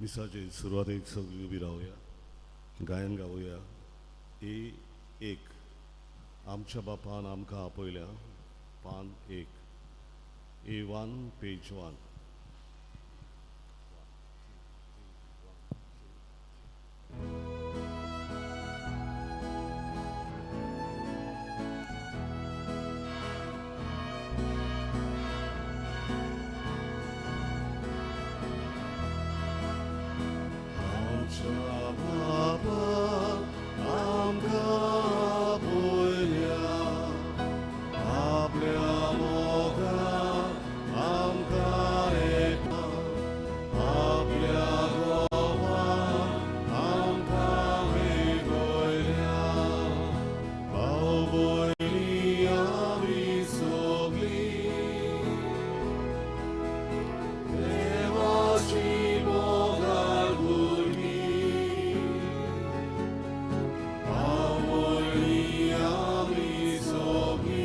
मिसाचे सुरवातेक सगळीं उबी रावया, गायन गावया. ए एक आमच्या बापान आमकां आपयल्या, पान एक, A1 page 1. आमच्या बापान आमकां आपयल्या, आपल्या मोगान आमकां एकठांय, आपल्या घोवान आमकां वेगळ्या, भाव भयणी आमी सगळीं देवाची मोगाळ भुरगीं, भाव भयणी आमी सगळीं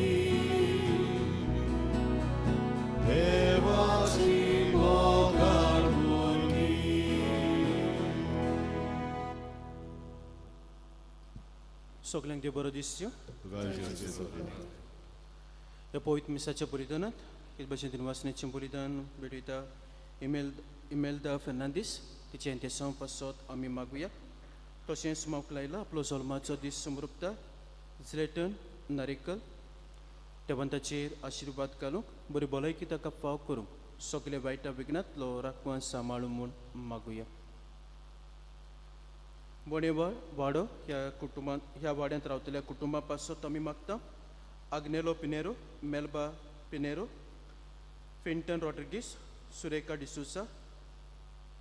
देवाची मोगाळ भुरगीं. सगल्यांक देव बरो दिसच्यो. तुका जेजू. ह्या पवित्र मिसाच्या बलिदानात हे भशेन दिनवासनेचें बलिदान भेटयता इमेल्दा फेर्नांदीस, तिचें इंतेसांव पासत आमी मागुया. तशेंच मावक लायला आपलो जल्माचो दीस समृपता झ्लेटन नारेकल, देवान ताचेर आशिर्वाद घालूंक, बरी भलायकी ताका फाव करूंक, सगल्या वायटा विघ्नांतलो राखवान सांबाळूं म्हूण मागुया. बोणेवाड वाडो ह्या कुटुंबांत, ह्या वाड्यांत रावतल्या कुटुंबा पासत आमी मागता. आग्नेलो पिनेरो, मेल्बा पिनेरो, फिंटन रॉड्रिगीस, सुरेखा डिसोजा,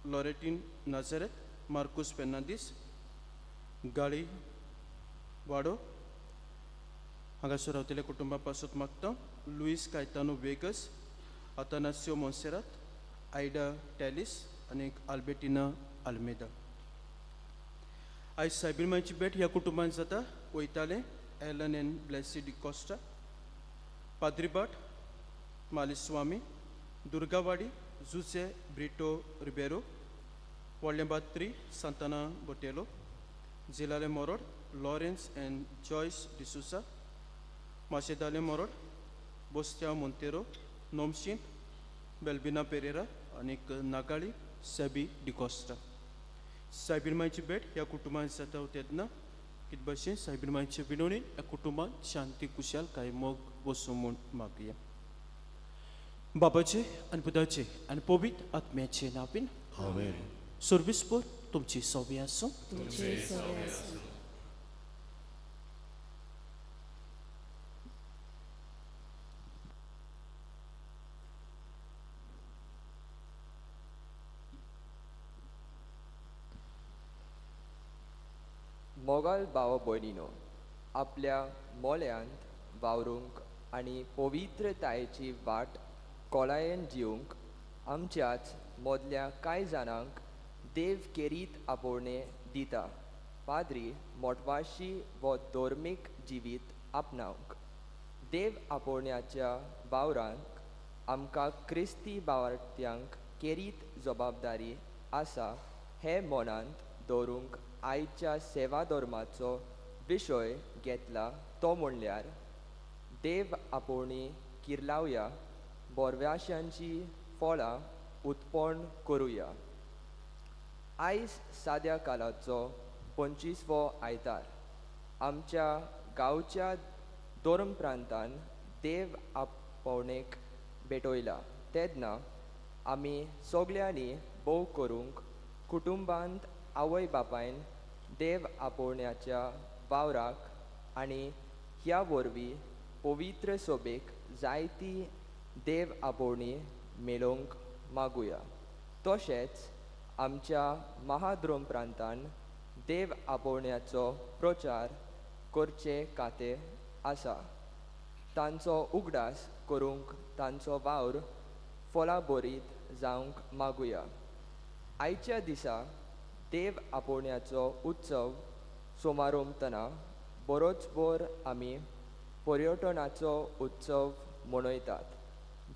लॉरेटीन नाझरेत, मार्कूस फेर्नांदीस, गाळी वाडो हांगासर रावतल्या कुटुंबा पासत मागता. लुईस कायतानो वेगस, आतानासियो मोन्सेरात, आयडा टॅलिस आनी आल्बेटिना आल्मेदा. आयज सायबीन मांयची भेट ह्या कुटुंबांत जाता. वयताले एलन एन ब्लेसी डिकॉस्टा, पाद्रीबाट मालिस्वामी, दुर्गावाडी जुसे ब्रिटो रिबेरो, व्हडलें बात्री सांताना बोटेलो, जिलाले मोरोड, लॉरेन्स एन जॉयस डिसुसा, माशेदाले मोरोड, बोस्त्या मोंतेरो, नोमशींत बेल्बिना पेरेरा आनीक नागाळी सेबी डिकॉस्टा. सायबीन मांयची भेट ह्या कुटुंबांत जाता तेन्ना कित भशेन सायबीन मांयचे विनवणीन ह्या कुटुंबांत शांती कुशाल मोग वसूं म्हूण मागया. बाबाचे आनी पुताचे आनी पवित्र आत्म्याचे नांवान. आमेन. सर्वीसपूर तुमची सोबी आसूं. तुमचे सगळे आसूं. मोगाल भाव भयणीनो, आपल्या मोल्यांत वावरूंक आनी पवित्रतायेची वाट खोलायेन जिवंक आमच्याच मदल्या कांय जाणांक देव केरीत आपोवणें दिता. पाद्री मोटवाशी वो धर्मीक जिवीत आपणावंक देव आपोवण्याच्या वावरांक आमकां क्रिस्ती भावार्थ्यांक केरीत जबाबदारी आसा हें मनांत दवरूंक आयच्या सेवा धर्माचो विशय घेतला, तो म्हणल्यार देव आपोवणी किर्लावया, बोरव्याशांची फळां उत्पन्न करुया. आयज साद्या कालाचो 25वो आयतार. आमच्या गांवच्या धर्म प्रांतान देव आपोवणेक भेटयला तेन्ना आमी सगल्यांनी भोव करूंक कुटुंबांत आवय बापायन देव आपोवण्याच्या वावराक आनी ह्या वरवीं पवित्र सोबेक जायती देव आपोवणी मेळोवंक मागुया. तशेंच आमच्या महाद्रोम प्रांतान देव आपोवण्याचो प्रचार करचे खातें आसा, तांचो उगडास करूंक तांचो वावर फळाबरीत जावंक मागुया. आयच्या दिसा देव आपोवण्याचो उत्सव सोमारोमतना बरोच आमी पर्यटनाचो उत्सव मनयतात.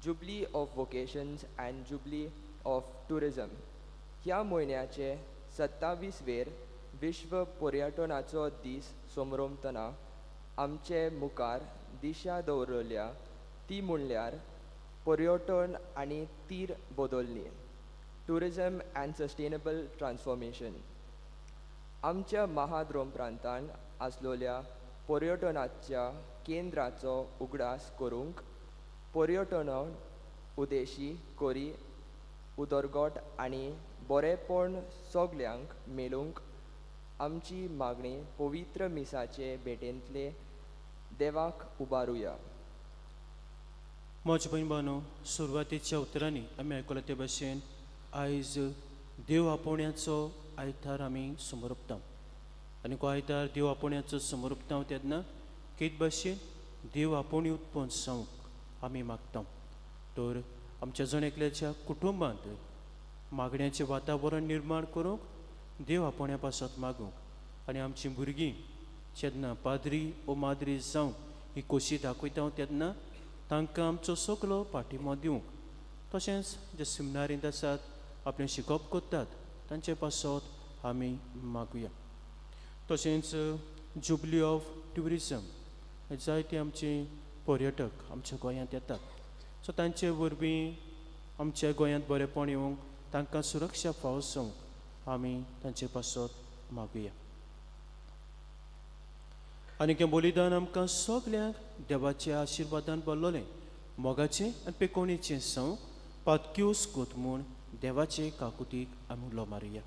Jubilee of vocations and jubilee of tourism ह्या म्हयन्याचे 27 वेर विश्व पर्यटनाचो दीस समरमतना आमचे मुखार दिशा दवरल्या ती म्हणल्यार पर्यटन आनी तीर बदलली, ट्युरिजम अँड सस्टेनेबल ट्रान्सफॉर्मेशन. आमच्या महाद्रोम प्रांतान आसलोल्या पर्यटनाच्या केंद्राचो उगडास करूंक पर्यटन उदेशी कोरी उदरगत आनी बरेपण सगल्यांक मेळूंक आमची मागणी पवित्र मिसाचे भेटेंतले देवाक उबारुया. म्हज्या भयण भावांनो, सुरवातेच्या उतरांनी आमी आयकलां ते भाशेन आयज देव आपोवण्याचो आयतार आमी समर्पता आनी हो आयतार देव आपोवण्याचो समर्पता तेन्ना केत भाशेन देव आपोवणी उत्पन्न जावंक आमी मागता. तर आमच्या जण एकल्याच्या कुटुंबांत मागण्याचें वातावरण निर्माण करूंक देव आपोवण्या पासत मागूंक आनी आमचीं भुरगीं जेन्ना पाद्री ओ माद्री जावंक ही खोशी दाखयता तेन्ना तांकां आमचो सगलो पाठिंबो दिवंक, तशेंच जे सिमनारींत आसात आपलें शिकप करतात तांचे पासत आमी मागुया. तशेंच जुबली ऑफ ट्युरिजम जायते आमचे पर्यटक आमच्या गोंयांत येतात, सो तांचे वरवीं आमच्या गोंयांत बरेपण येवंक तांकां सुरक्षा फावो जावंक आमी तांचे पासत मागुया. आनी हें बलिदान आमकां सगल्यांक देवाच्या आशिर्वादान भरलोलें मोगाचें आनी पेकोणेचें जावंक पातक्योस कोत म्हूण देवाचे काकुतीक आमी उलो मारुया.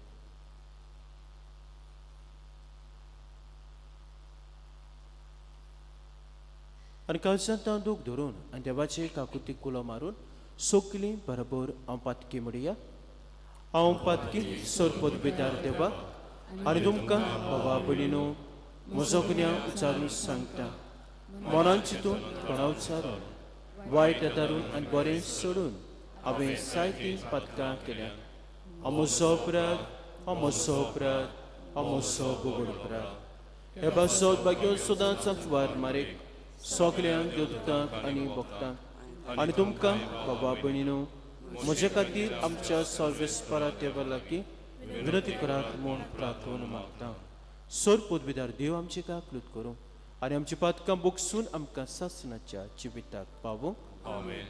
आनी काळजांत दूख धरून आनी देवाचे काकुतीक उलो मारून सगलीं बरोबर हांव पातकी म्हणया. हांव पातकी सरपत बेदार देवा आनी तुमकां बाबा भयणीनो म्हजो गुन्यांव उचारून सांगता, मनान चिंतून तोंडा उचारून वायट येतारून आनी बरें सोडून हांवें जायतीं पातकां केल्यात. हांव म्हजो अपराध, हांव म्हजो अपराध, हांव म्हजो गोबड अपराध. हे पासत भाग्यो सदांच फुवार मारेक सगल्यांक देवतांक आनी भक्तांक आनी तुमकां बाबा भयणीनो म्हजे खातीर आमच्या सर्वेस्परा देवा लागीं विनंती करात म्हूण प्रार्थना मागता. सोर पदवीदार देव आमची काकलूत करूं आनी आमची पातकां बोगसून आमकां सासणाच्या जिविताक पावूं. आमेन.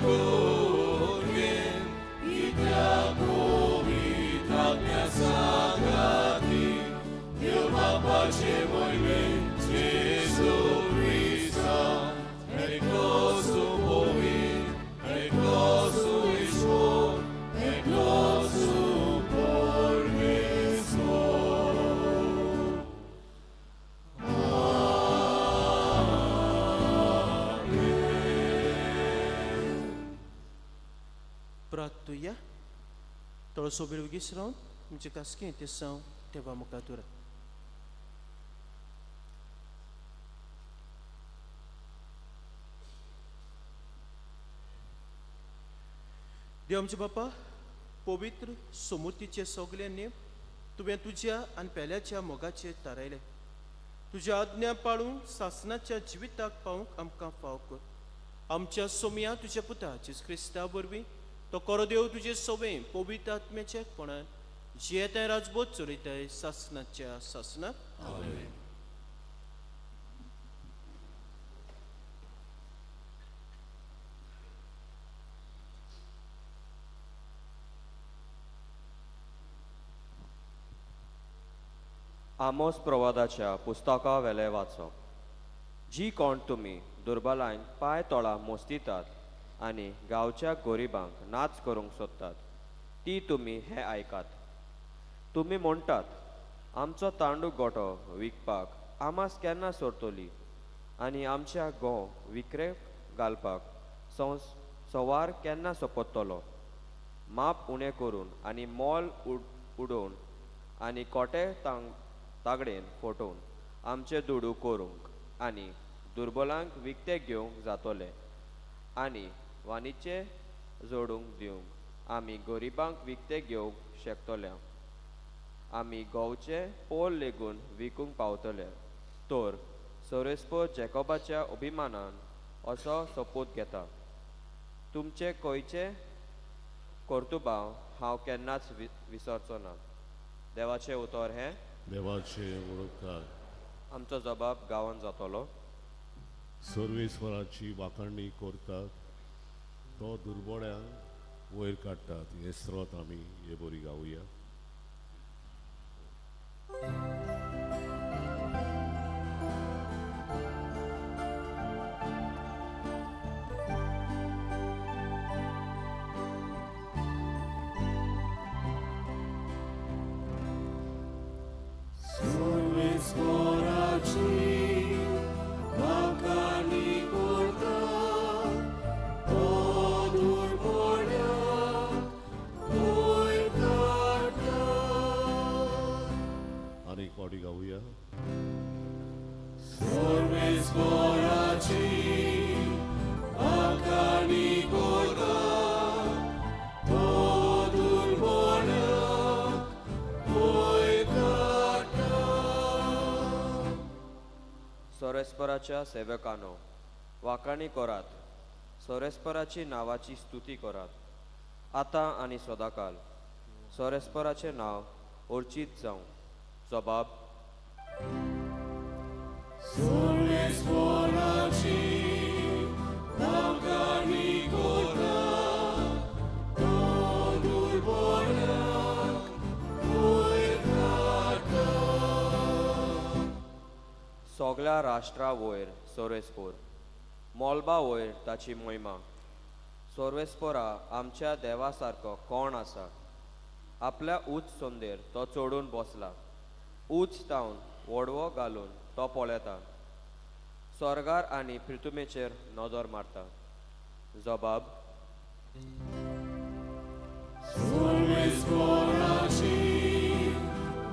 आयकून घे कित्याक पवित्र आत्म्या सांगाती देव बापाचे मोहिमेन जेजू क्रिस्ता एकलोच तूं पवित्र एकलोच तूं ईश्वर एकलोच तूं परमेश्वर. प्रार्थुया. थोडोसो वेळ वगीच रावन तुमचे खासगी तेसांव देवा मुखार दवरात. देव आमचे बापा, पवित्र समुर्तीचे सगळे नेम तुवें तुज्या आनी पेल्याच्या मोगाचेर थारायले. तुज्या आज्ञा पाळून सासनाच्या जिविताक पावूंक आमकां फाव कर. आमच्या सोमया तुज्या पुता जेजू क्रिस्ता वरवीं, तो कोरो देव तुजे सोबे पवित्र आत्म्याच्या एकपणान जियेताय, राजबोध चलयताय सासनाच्या सासनाक. आमेन. आमोस प्रवादाच्या पुस्तका वेलें वाचप. जी कोण तुमी दुर्बलांक पांय तोळा मोस्तितात आनी गांवच्या गरिबांक नाच करूंक सोदतात ती तुमी हें आयकात. तुमी म्हणटात, आमचो तांडू गोटो विकपाक आमास केन्ना सोरतली आनी आमच्या गोंव विकरेक घालपाक संवार केन्ना सोंपतलो? माप उणें करून आनी मोल उडोवन आनी कोटे तागडेन फटोवन आमचे दुडू करूंक आनी दुर्बलांक विकते घेवंक जातोले आनी वाणीचें जोडूंक दिवंक आमी गरिबांक विकते घेवंक शकतले. आमी गोवचे पोल लेगून विकूंक पावतले. तर सोरेस्पो जॅकोबाच्या अभिमानान असो सोपूत घेता, तुमचे खंयचे कर्तुबाव हांव केन्नाच विसरचो ना. देवाचें उतर हें. देवाचे ओळखतात. आमचो जबाब गांवान जातलो. सर्वेस्वराची वाखाणणी करतात, तो दुर्बोड्यांक वयर काडटात. हे स्रोत आमी हे बरी गावया. सर्वेस्पराची वाखाणी करता, तो दुर्बोड्यांक वयर काडटा. आनी एक फावटी गावया. सर्वेस्पराची वाखाणी करता, तो दुर्बोड्यांक वयर काडटा. सोरेस्पराच्या सेवकानो, वाखाणी करात. सोरेस्पराची नांवाची स्तुती करात आतां आनी सदांकाल. सोरेस्पराचें नांव अर्चीत जावं. जबाब. सर्वेस्पराची वाखाणी करता, तो दुर्बोड्यांक वयर काडटा. सगळ्या राष्ट्रा वयर सोरेस्पोर, मोलबा वयर ताची मोहिमा. सोर्वेस्पोरा आमच्या देवा सारको कोण आसा? आपल्या ऊंच संदेर तो चडून बसला. ऊंच तावन वडवो घालून तो पळयता. स्वर्गार आनी पृथ्वीचेर नदर मारता. जबाब. सर्वेस्पराची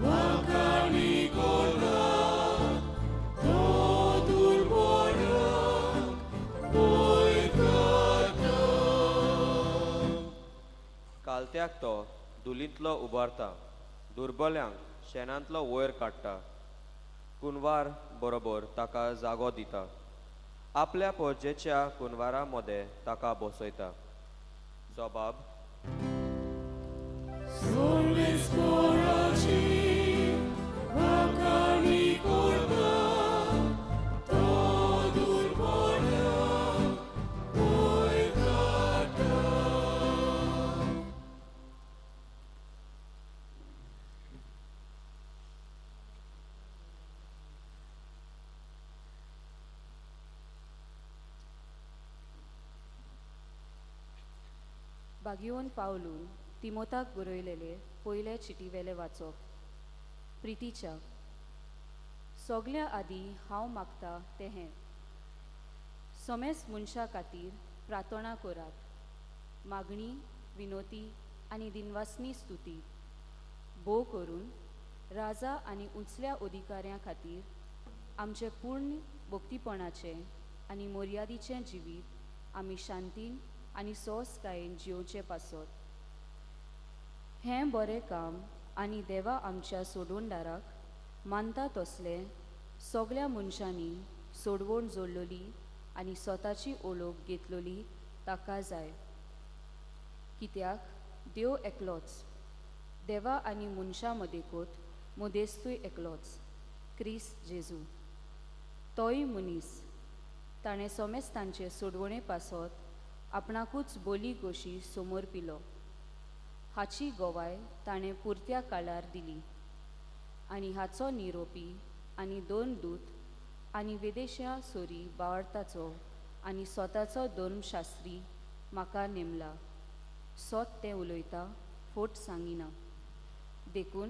वाखाणी करता, तो दुर्बोड्यांक वयर काडटा. कालत्याक तो धुलींतलो उबारता, दुर्बल्यांक शेणांतलो वयर काडटा. कुंवार बरोबर ताका जागो दिता, आपल्या परजेच्या कुंवारा मदें ताका बसयता. जबाब. सर्वेस्पराची वाखाणी करता, तो दुर्बोड्यांक वयर काडटा. बागियोन पावलून तिमोताक बरयलेले पयले चिटीवेले वाचप. प्रितीच्या सगल्या आदीं हांव मागता तें हें, समेस मनशां खातीर प्रार्थना करात, मागणी विनोती आनी दिनवासनी स्तुती भोव करून राजा आनी उंचल्या अधिकाऱ्यां खातीर आमचें पूर्ण भक्तीपणाचें आनी मर्यादीचें जिवीत आमी शांतीन आनी सोंसकायेन जियोवचें पासत. हें बरें काम आनी देवा आमच्या सोडवणदाराक मानता तसलें सगल्या मनशांनी सोडवण जोडलोली आनी स्वताची ओळख घेतलोली ताका जाय. कित्याक देव एकलोच, देवा आनी मनशां मदेकोत मदेस्तूय एकलोच, क्रिस्त जेजू. तोय मनीस, ताणें सोमेस्तांचे सोडवणे पासत आपणाकूच बोली गोशी समोर पिलो. हाची गोवाय ताणें पुरत्या काळार दिली आनी हाचो निरोपी आनी दोन दूत आनी विदेशा सोरी बावडताचो आनी स्वताचो धर्मशास्त्री म्हाका नेमला. सोत तें उलयता, फोट सांगिना. देखून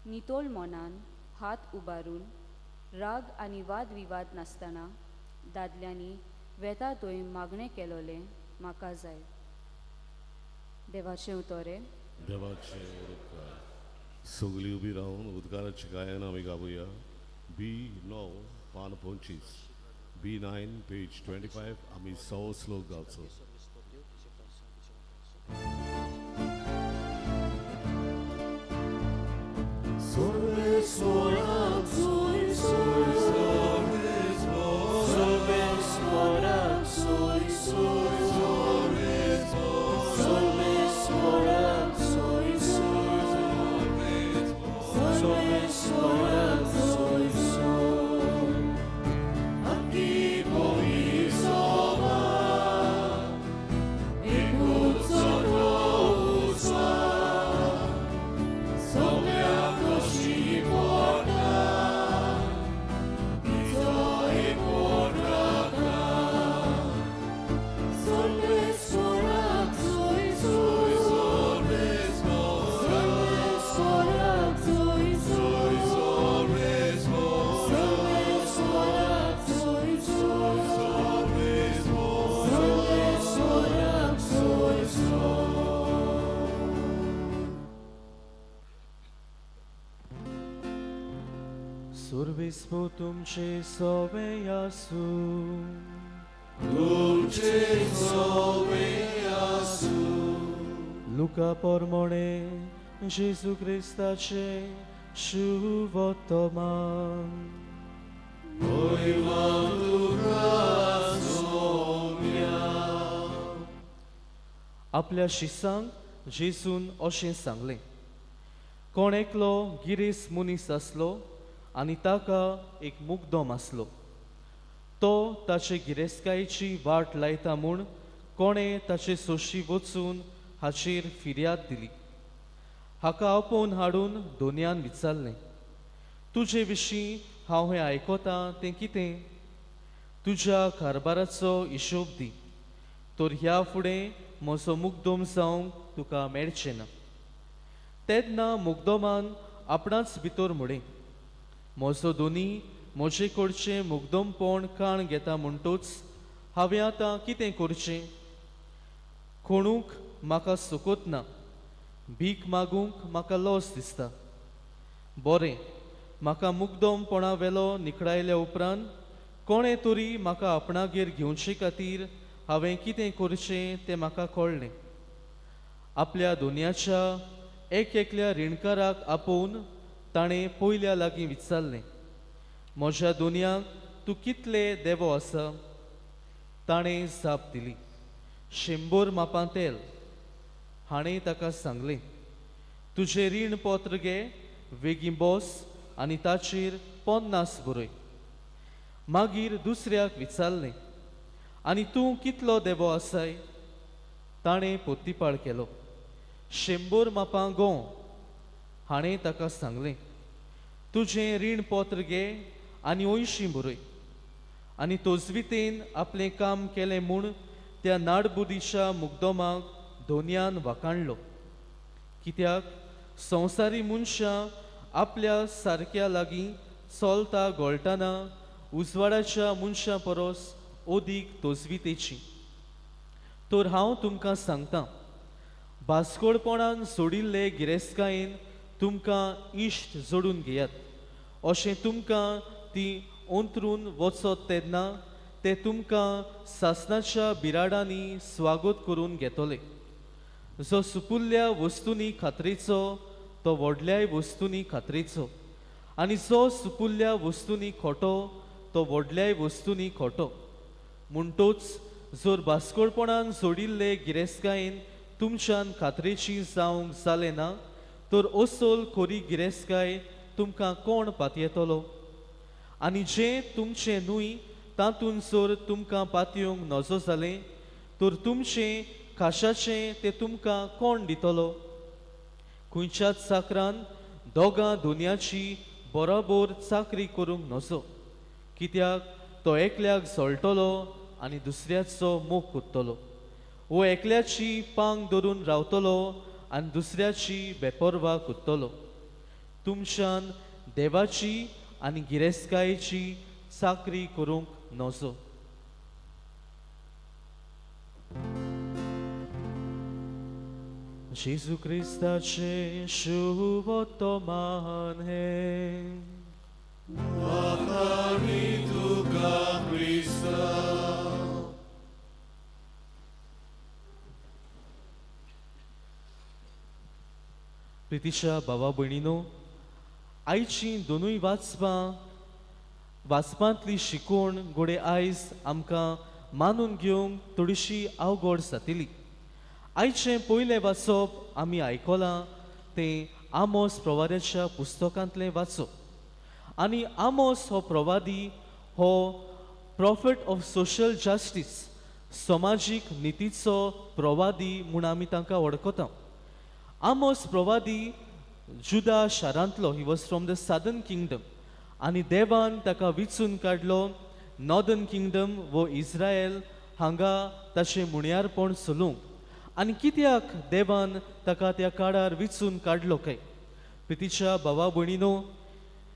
नितोल मनान हात उबारून राग आनी वाद विवाद नासतना दादल्यांनी वेता थंय मागणें केलोलें म्हाका जाय. देवाचें उतोरें. देवाचे उपकार. सगळीं उबी रावन उद्गाराची गायन आमी गावया. बी 9 पान 25, B9 page 25. आमी सवो श्लोक गावचो. सुर्विस्पो तुमचे सोवे आसूं. लुका पोरमोणे जेजू क्रिस्ताचे शुभोत्तमान. आपल्या शिसांक जेजून अशें सांगलें, कोण एकलो गिरेस्त मनीस आसलो आनी ताका एक मुग्दम आसलो. तो ताचे गिरेस्तकायेची वाट लायता म्हूण कोणें ताचे सोशी वचून हाचेर फिर्याद दिली. हाका आपोवन हाडून दोनयान विचारलें, तुजे विशीं हांव हें आयकतां तें कितें? तुज्या कारभाराचो हिशोब दी, तर ह्या फुडें म्हजो मुग्दम जावंक तुका मेळचें ना. तेन्ना मुग्दमान आपणाच भितर म्हणें, म्हजो दोनी म्हजे कडचें मुग्दमपण काण घेता म्हणटूच हांवें आतां कितें करचें? कोणूक म्हाका सुकोत ना, भीक मागूंक म्हाका लॉस दिसता. बरें, म्हाका मुग्दमपणा वेलो निखळायल्या उपरांत कोणें तरी म्हाका आपणागेर घेवचे खातीर हांवें कितें करचें तें म्हाका कळ्ळें. आपल्या दोनयाच्या एक एकल्या रिणकाराक आपोवन ताणें पयल्या लागीं विचारलें, म्हज्या दोनयाक तूं कितले देवो आसा? ताणें जाप दिली, 100 मापां तेल. हाणें ताका सांगलें, तुजें रीण पत्र घे, वेगीं बस आनी ताचेर 50 बरय. मागीर दुसऱ्याक विचारलें, आनी तूं कितलो देवो आसाय? ताणें पोत्तीपाळ केलो, 100 मापां गोंव. हाणें ताका सांगलें, तुजें रीण पत्र घे आनी 80 बरय. आनी तोजवितेन आपलें काम केलें म्हूण त्या नाडबुदीच्या मुग्दोमाक धोनयान वाखाणलो. कित्याक संवसारी मनशां आपल्या सारक्या लागीं चलता घोळटना उजवाडाच्या मनशां परस अदीक तोजवितेची. तर हांव तुमकां सांगता, बास्कोळपणान सोडिल्ले गिरेस्तकायेन तुमकां इश्ट जोडून घेयात. अशें तुमकां ती अंतरून वचत तेन्ना ते तुमकां सासणाच्या बिराडांनी स्वागत करून घेतले. जो सुपुल्ल्या वस्तूंनी खात्रेचो तो व्हडल्याय वस्तूंनी खात्रेचो, आनी जो सुपुल्ल्या वस्तूंनी खोटो तो व्हडल्याय वस्तूंनी खोटो. म्हणटोच जर बास्कोळपणान जोडिल्ले गिरेस्तकायेन तुमच्यान खात्रेची जावंक जालें ना तर अस्सल खोरी गिरेस्तकाय तुमकां कोण पातयेतलो? आनी जें तुमचें न्हय तातूंत जर तुमकां पातयेवंक नजो जालें तर तुमचें खाशाचें तें तुमकां कोण दितलो? खंयच्याच चाकरान दोगां दोनयाची बरोबर चाकरी करूंक नजो, कित्याक तो एकल्याक जळटलो आनी दुसऱ्याचो मोग करतलो, वो एकल्याची पांग धरून रावतलो आनी दुसऱ्याची बेपर्वा करतलो. तुमच्यान देवाची आनी गिरेस्तकायेची चाकरी करूंक नजो. जेजू क्रिस्ताचे शुभवर्तमान हें. वाखाणी तुका क्रिस्ता. प्रितीच्या भावा भयणीनो, आयचीं दोनूय वाचपां वाचपांतली शिकवण घडये आयज आमकां मानून घेवंक थोडीशी अवघड जातली. आयचें पयलें वाचप आमी आयकलां तें आमोस प्रवाद्याच्या पुस्तकांतलें वाचप. आनी आमोस हो प्रवादी हो प्रॉफेट ऑफ सोशल जस्टीस, समाजीक नितीचो प्रवादी म्हूण आमी तांकां वळखता. आमोस प्रवादी जुदा शारांतलो, he was from the southern kingdom, आनी देवान ताका विचून काडलो नॉर्दर्न किंगडम वो इस्रायल हांगा ताचें मुणयारपण चलोवंक. आनी कित्याक देवान ताका त्या काळार विचून काडलो काय? प्रितीच्या भावा भयणीनो,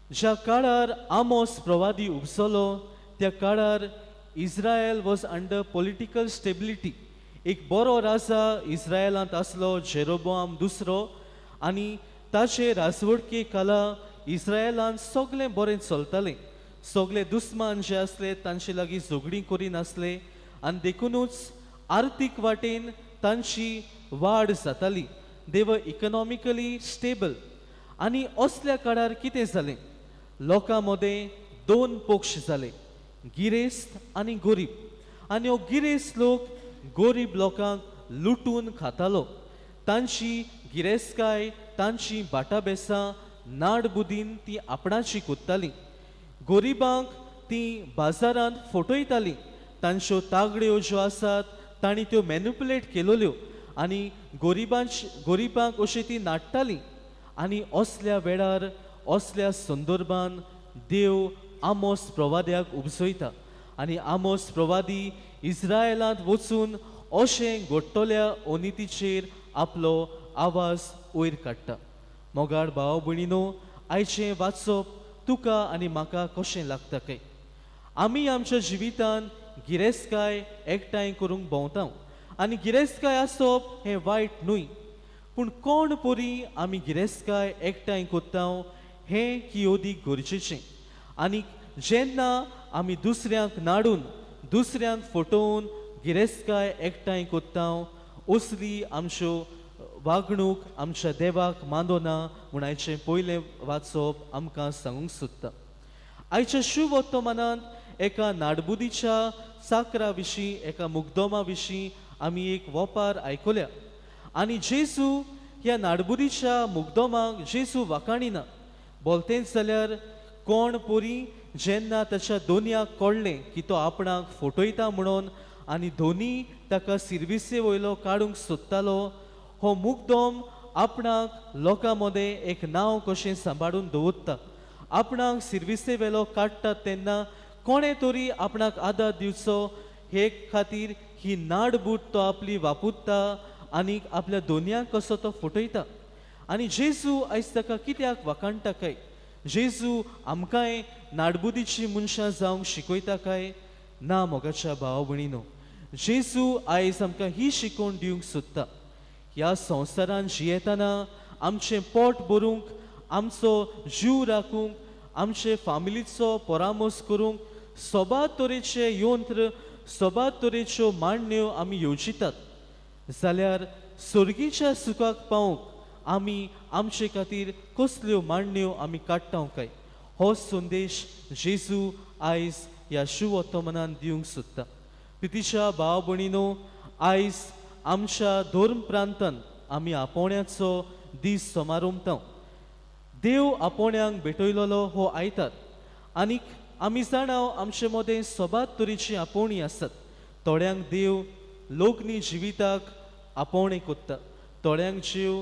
ज्या काळार आमोस प्रवादी उपसलो त्या काळार Israel was under political stability. एक बरो राजा इस्रायलांत आसलो, जेरोबोआम दुसरो, आनी ताचे राजवटके खाला इस्रायलांत सगळें बरें चलतालें. सगळे दुस्मान जे आसले तांचे लागीं झगडीं करिनासले आनी देखुनूच आर्थीक वाटेन तांची वाड जाताली. They were economically stable. आनी असल्या काळार कितें जालें, लोकां मदें दोन पक्ष जाले, गिरेस्त आनी गोरीब. आनी हो गिरेस्त लोक गोरीब लोकांक लुटून खातालो. तांची गिरेस्तकाय, तांची बाटाबेसां नाडबुदीन ती आपणाची कोत्ताली. गोरिबांक ती बाजारांत फटयताली. तांच्यो तागड्यो ज्यो आसात तांणी त्यो मॅनिपुलेट केलोल्यो आनी गोरिबांक अशी ती नाडटाली. आनी असल्या वेळार, असल्या संदर्भान देव आमोस प्रवाद्याक उपजयता आनी आमोस प्रवादी इस्रायलांत वचून अशें घडटल्या अनितीचेर आपलो आवाज वयर काडटा. मोगाळ भाव भयणीनो, आयचें वाचप तुका आनी म्हाका कशें लागता काय? आमी आमच्या जिवितान गिरेस्तकाय एकठांय करूंक भोंवता आनी गिरेस्तकाय आसप हें वायट न्हय, पूण कोण परी आमी गिरेस्तकाय एकठांय करता हें की अदीक गरजेचें. आनी जेन्ना आमी दुसऱ्यांक नाडून, दुसऱ्यांक फटोवन गिरेस्तकाय एकठांय करता, असली आमच्यो वागणूक आमच्या देवाक मानना म्हूण आयचें पयलें वाचप आमकां सांगूंक सोदता. आयच्या शुभवर्तमानांत एका नाडबुदीच्या चाकरा विशीं, एका मुगदोमा विशीं आमी एक वोपार आयकल्या. आनी जेजू ह्या नाडबुदीच्या मुगदोमाक जेजू वाखाणिना. बोलतेंच जाल्यार कोण पोरी जेन्ना ताच्या दोनयाक कळ्ळें की तो आपणाक फटयता म्हणून आनी दोनी ताका सिर्विसे वयलो काडूंक सोदतालो, हो मुगदोम आपणाक लोकां मदें एक नांव कशें सांबाळून दवरता. आपणाक सिर्विसे वेलो काडटा तेन्ना कोणें तरी आपणाक आदार दिवचो हे खातीर ही नाडबूट तो आपली वापरता आनी आपल्या दोनयांक कसो तो फटयता. आनी जेजू आयज ताका कित्याक वाखाणटा काय? जेजू आमकांय नाडबुदीची मनशां जावंक शिकयता काय? ना मोगाच्या भाव भयणीनो, जेजू आयज आमकां ही शिकवण दिवंक सोदता. ह्या संवसारान जियेतना आमचें पोट भरूंक, आमचो जीव राखूंक, आमचे फामिलीचो परामर्श करूंक सोबा तरेचे यंत्र, सोबा तरेच्यो मांडण्यो आमी येवजितात जाल्यार सर्गीच्या सुखाक पावूंक आमी आमचे खातीर कसल्यो मांडण्यो आमी काडटा काय? हो संदेश जेजू आयज ह्या शुवोत्तमनान दिवंक सोदता. प्रितीच्या भाव भयणीनो, आयज आमच्या धर्म प्रांतान आमी आपोवण्याचो दीस समारंभता. देव आपोवण्यांक भेटयलेलो हो आयतार आनीक आमी जाणा आमचे मदें सोबात तरेची आपोवणी आसत. थोड्यांक देव लग्नी जिविताक आपोवणें कोत्ता, थोड्यांक जीव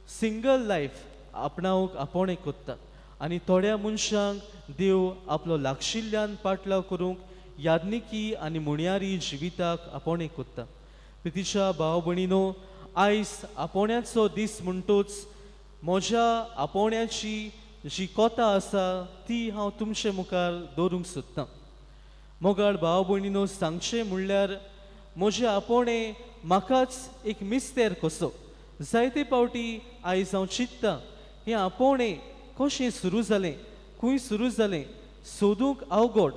सिंगल लायफ आपणावंक आपोवणें कोत्ता आनी थोड्या मनशांक देव आपलो लागशिल्ल्यान पाटलाव करूंक याज्ञिकी आनी मुणयारी जिविताक आपोवणें कोत्ता. प्रितीच्या भाव भयणीनो, आयज आपोवण्याचो दीस म्हणटूच म्हज्या आपोवण्याची जी कथा आसा ती हांव तुमचे मुखार दवरूंक सोदतां. मोगाळ भाव भयणीनो, सांगचें म्हणल्यार म्हजें आपोवणें म्हाकाच एक मिस्तेर कसो. जायते फावटी आयज हांव चिंत्ता हें आपोवणें कशें सुरू जालें, खंय सुरू जालें सोदूंक अवघड.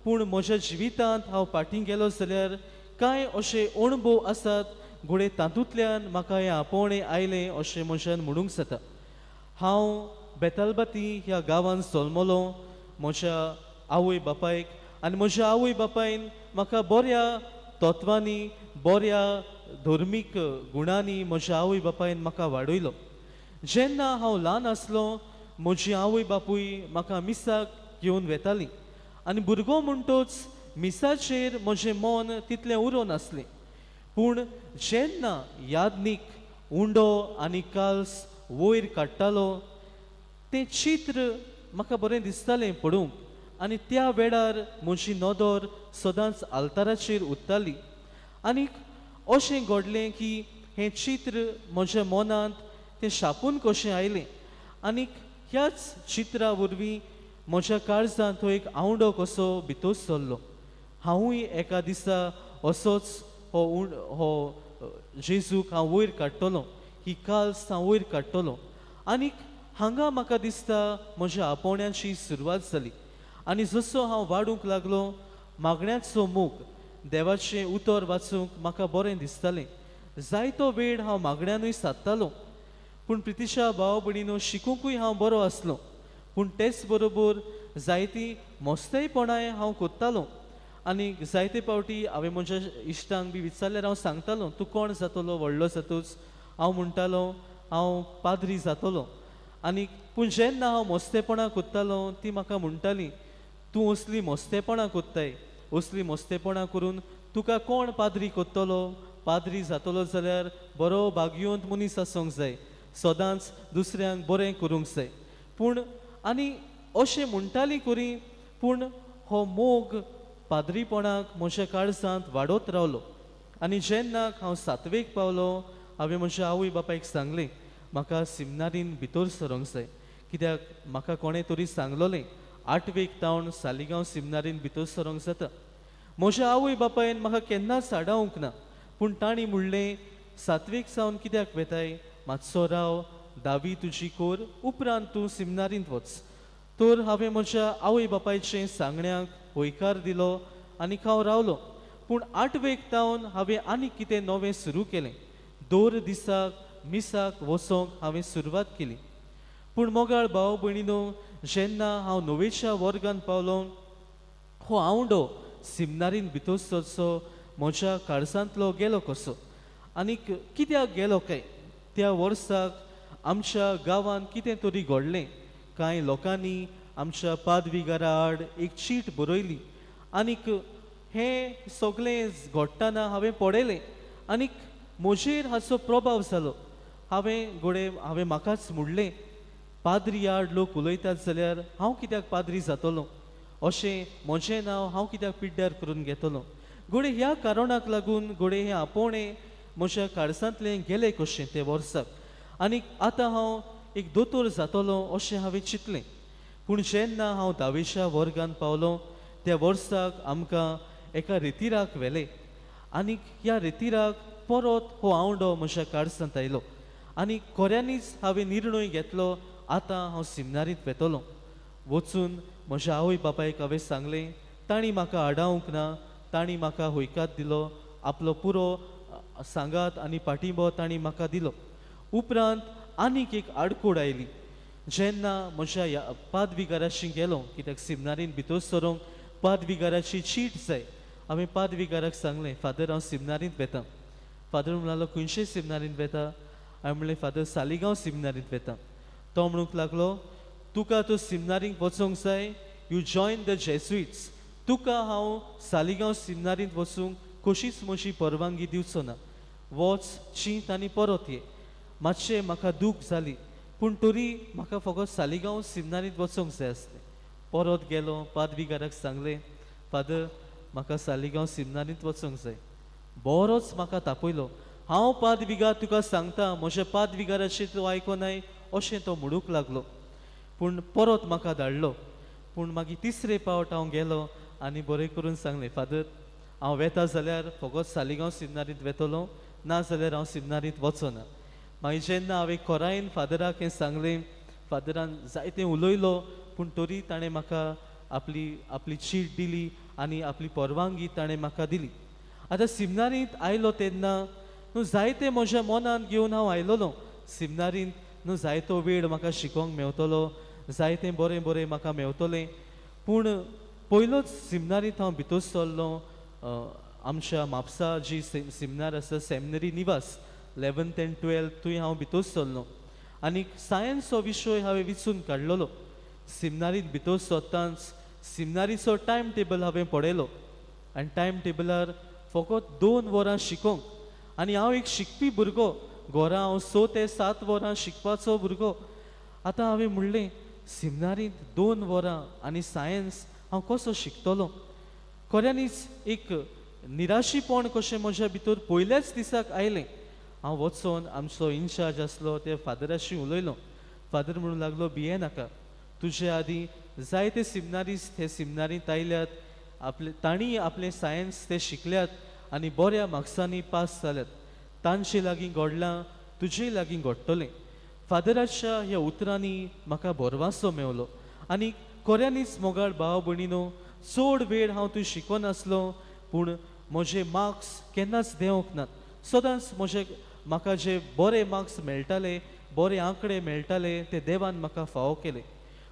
पूण म्हज्या जिवितांत हांव फाटीं गेलो जाल्यार कांय अशे अणभव आसात घडये तातूंतल्यान म्हाका हें आपोवणें आयलें अशें म्हज्यान म्हणूंक जाता. हांव बेतालबाती ह्या गांवांत जल्मलो म्हज्या आवय बापायक आनी म्हज्या आवय बापायन म्हाका बऱ्या तत्वांनी, बऱ्या धर्मीक गुणांनी म्हज्या आवय बापायन म्हाका वाडयलो. जेन्ना हांव ल्हान आसलो म्हजी आवय बापूय म्हाका मिसाक घेवन वेतालीं आनी भुरगो म्हणटोच मिसाचेर म्हजें मन तितलें उरोन आसलें. पूण जेन्ना याज्ञीक उंडो आनी काल्स वयर काडटालो तें चित्र म्हाका बरें दिसतालें पळोवंक आनी त्या वेळार म्हजी नदर सदांच आल्ताराचेर उरताली. आनीक अशें घडलें की हें चित्र म्हज्या मनांत तें छापून कशें आयलें आनीक ह्याच चित्रा वरवीं म्हज्या काळजांत तो एक आवंडो कसो भितर सरलो. हांवूय एका दिसा असोच हो हो जेजूक हांव वयर काडटलो, ही काल्स हांव वयर काडटलो. आनीक हांगा म्हाका दिसता म्हज्या आपोवण्याची सुरवात जाली. आनी जसो हांव वाडूंक लागलो मागण्याचो मोग, देवाचें उतर वाचूंक म्हाका बरें दिसतालें. जायतो वेळ हांव मागण्यानूय सादतालो. पूण प्रितीच्या भाव भयणीनो, शिकूंकूय हांव बरो आसलो पूण तेच बरोबर जायतीं मस्तेपणाय हांव कोत्तालो. आनी जायते फावटी हांवें म्हज्या इश्टांक बी विचारल्यार हांव सांगतालो, तूं कोण जातलो व्हडलो जातूच? हांव म्हणटालो हांव पाद्री जातलो. आनी पूण जेन्ना हांव मस्तेपणां कोत्तालो ती म्हाका म्हणटाली, तूं असली मस्तेपणां कोत्ताय, असली मस्तेपणां करून तुका कोण पाद्री कोत्तलो? पाद्री जातलो जाल्यार बरो भाग्यवंत मनीस आसूंक जाय, सदांच दुसऱ्यांक बरें करूंक जाय. पूण आनी अशें म्हणटाली करी, पूण हो मोग पाद्रीपणाक म्हज्या काळजांत वाडत रावलो. आनी जेन्ना हांव सातवेक पावलो हांवें म्हज्या आवय बापायक सांगलें म्हाका सिमनारीन भितर सरोंक जाय, कित्याक म्हाका कोणें तरी सांगलोलें आठवेक तावन सालिगांव सिमनारीन भितर सरोंक जाता. म्हज्या आवय बापायन म्हाका केन्नाच आडावंक ना, पूण तांणी म्हणलें सातवेक सावन कित्याक वेताय, मातसो राव, धावी तुजी कोर, उपरांत तूं सिमनारींत वच. तर हांवें म्हज्या आवय बापायचें सांगण्याक हयकार दिलो आनी हांव रावलो. पूण आठवेक तावन हांवें आनी कितें नवें सुरू केलें. दर दिसाक मिसाक वचोंक हांवें सुरवात केली. पूण मोगाळ भाव भयणीनो, जेन्ना हांव णवेच्या वर्गांत पावलो हो आवंडो सिमनारीन भितर सरचो म्हज्या काळजांतलो गेलो कसो. आनीक कित्याक गेलो काय? त्या वर्साक आमच्या गांवांत कितें तरी घडलें. कांय लोकांनी आमच्या पादविगारा आड एक चीट बरयली आनीक हें सगळें घडटना हांवें पळयलें आनीक म्हजेर हाचो प्रभाव जालो. हांवें घडये हांवें म्हाकाच म्हणलें, पाद्री आड लोक उलयतात जाल्यार हांव कित्याक पाद्री जातलो? अशें म्हजें नांव हांव कित्याक पिड्ड्यार करून घेतलो? घडये ह्या कारणाक लागून घडये हें आपोवणें म्हज्या काळजांतलें गेलें कशें ते वर्साक. आनी आतां हांव एक दोतोर जातलो अशें हांवें चिंतलें. पूण जेन्ना हांव धावेच्या वर्गान पावलो त्या वर्साक आमकां एका रेतिराक व्हेलें आनी ह्या रेतिराक परत हो आवंडो म्हज्या काळजांत आयलो आनी खऱ्यांनीच हांवें निर्णय घेतलो आतां हांव सिमनारींत वेतलो. वचून म्हज्या आवय बापायक हांवें सांगलें, तांणी म्हाका आडावंक ना, तांणी म्हाका हयकार दिलो, आपलो पुरो सांगात आनी पाठिंबो तांणी म्हाका दिलो. उपरांत आनीक एक आडखोड आयली जेन्ना म्हज्या ह्या पादविगाराशी गेलो, कित्याक सिमनारीन भितर सरोंक पादविगाराची चीट जाय. हांवें पादविगाराक सांगलें, फादर हांव सिमनारींत वेता. फादर म्हणलो, खंयचे सिमनारींत वेता? हांवें म्हणलें, फादर सालिगांव सिमनारींत वेता. तो म्हणूंक लागलो, तुका तूं सिमनारींत वचोंक जाय, you join the Jesuits, तुका हांव सालिगांव सिमनारींत वचूंक कशीच म्हजी परवानगी दिवचो ना, वच चींत आनी परत ये. मातशें म्हाका दूख जाली, पूण तरी म्हाका फकत सालिगांव सिमनारींत वचोंक जाय आसलें. परत गेलो, पादविगाराक सांगलें, फादर म्हाका सालिगांव सिमनारींत वचोंक जाय. बरोच म्हाका तापयलो, हांव पादविगार तुका सांगता, म्हज्या पादविगाराचें तूं आयकोनाय अशें तो म्हणूंक लागलो. पूण परत म्हाका धाडलो. पूण मागीर तिसरे पावट हांव गेलो आनी बरें करून सांगलें, फादर हांव वेता जाल्यार फकत सालिगांव सिमनारींत वेतलो, ना जाल्यार हांव सिमनारींत वचना. मागीर जेन्ना हांवें खोरायन फादराक हें सांगलें, फादरान जायतें उलयलो, पूण तरी ताणें म्हाका आपली आपली चीट दिली आनी आपली परवानगी ताणें म्हाका दिली. आतां सिमनारींत आयलो तेन्ना न्हू जायते म्हज्या मनांत घेवन हांव आयलोलो. सिमनारींत न्हू जायतो वेळ म्हाका शिकोंक मेवतलो, जायतें बरें बरें म्हाका मेवतलें. पूण पयलोच सिमनारींत हांव भितर सरलो, आमच्या म्हापसा जी सिमनार आसा, सेमिनरी निवास, 11th and 12th थंय हांव भितर सरलो आनी सायन्स हो विशय हांवें विचून काडलेलो. सिमनारींत भितर सरतांच सिमनारीचो टायम टेबल हांवें पळयलो आनी टायम टेबलार फकत 2 वरां शिकोंक, आनी हांव एक शिकपी भुरगो, घरा हांव 6 ते 7 वरां शिकपाचो भुरगो. आतां हांवें म्हणलें, सिमनारींत 2 वरां आनी सायन्स हांव कसो शिकतलो? खऱ्यांनीच एक निराशीपण कशें म्हज्या भितर पयल्याच दिसाक आयलें. हांव वचोन आमचो इन्चार्ज आसलो त्या फादराशी उलयलो. फादर म्हणूंक लागलो, भिये नाका, तुजे आदीं जायते सिमनारीस्त हे सिमनारींत आयल्यात, आपले तांणी आपलें सायन्स ते शिकल्यात आनी बऱ्या मार्क्सांनी पास जाल्यात, तांचे लागीं घडलां तुजे लागीं घडटलें. फादराच्या ह्या उतरांनी म्हाका भरवासो मेवलो आनी खऱ्यांनीच मोगाळ भाव भयणीनो, चड वेळ हांव थंय शिकोनासलो, पूण म्हजे मार्क्स केन्नाच देंवक नात. सदांच म्हजे म्हाका जे बरे मार्क्स मेळटाले, बरे आंकडे मेळटाले, ते देवान म्हाका फावो केले.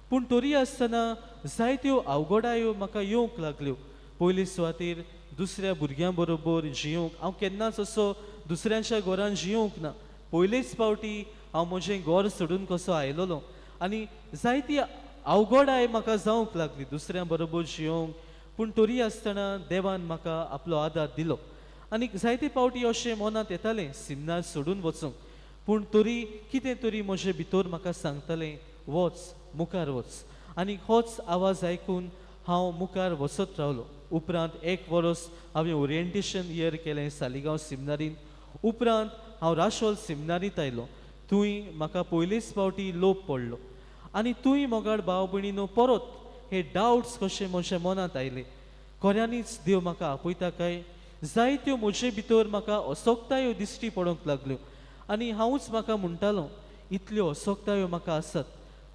पूण तरी आसतना जायत्यो अवघडायो म्हाका येवंक लागल्यो. पयले सुवातेर दुसऱ्या भुरग्यां बरोबर जियोंक, हांव केन्नाच असो दुसऱ्यांच्या घरान जियोंक ना. पयलेच फावटी हांव म्हजें घर सोडून कसो आयलोलो आनी जायती अवघडाय म्हाका जावंक लागली दुसऱ्यां बरोबर जियोंक. पूण तरी आसतना देवान म्हाका आपलो आदार दिलो आनी जायते फावटी अशें मनांत येतालें सिमनार सोडून वचूंक, पूण तरी कितें तरी म्हजे भितर म्हाका सांगतालें, वच, मुखार वच. आनी होच आवाज आयकून हांव मुखार वचत रावलो. उपरांत 1 वर्स हांवें ओरिएंटेशन इयर केलें सालिगांव सिमनारींत. उपरांत हांव राशोल सिमनारींत आयलो. थंय म्हाका पयलेच फावटी लोप पडलो आनी थंय मोगाळ भाव भयणीनो परत हे डावट्स कशे म्हज्या मनांत आयले. खऱ्यांनीच देव म्हाका आपयता काय? जायत्यो म्हजे भितर म्हाका असक्तायो दिश्टी पडोंक लागल्यो आनी हांवूच म्हाका म्हणटालो, इतल्यो असक्तायो म्हाका आसात,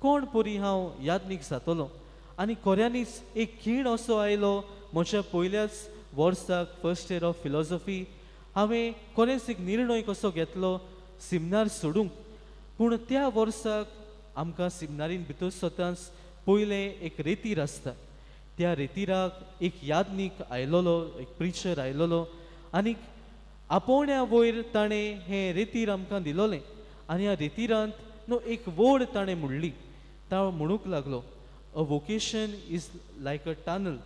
कोण परी हांव यादनीक जातलो? आनी खऱ्यांनीच एक खीण असो आयलो म्हज्या पयल्याच वर्साक, फर्स्ट इयर ऑफ फिलॉसॉफी, हांवें खरेंच एक निर्णय कसो घेतलो सिमनार सोडूंक. पूण त्या वर्साक आमकां सिमनारीन भितर सरताच पयलें एक रेतीर आसता. त्या रेतिराक एक यादनीक आयलोलो, एक प्रिचर आयलोलो आनी आपोवण्या वयर ताणें हें रेतीर आमकां दिलोलें आनी ह्या रेतिरांत न्हू एक वड ताणें म्हणली. तो म्हणूंक लागलो, a vocation is like a tunnel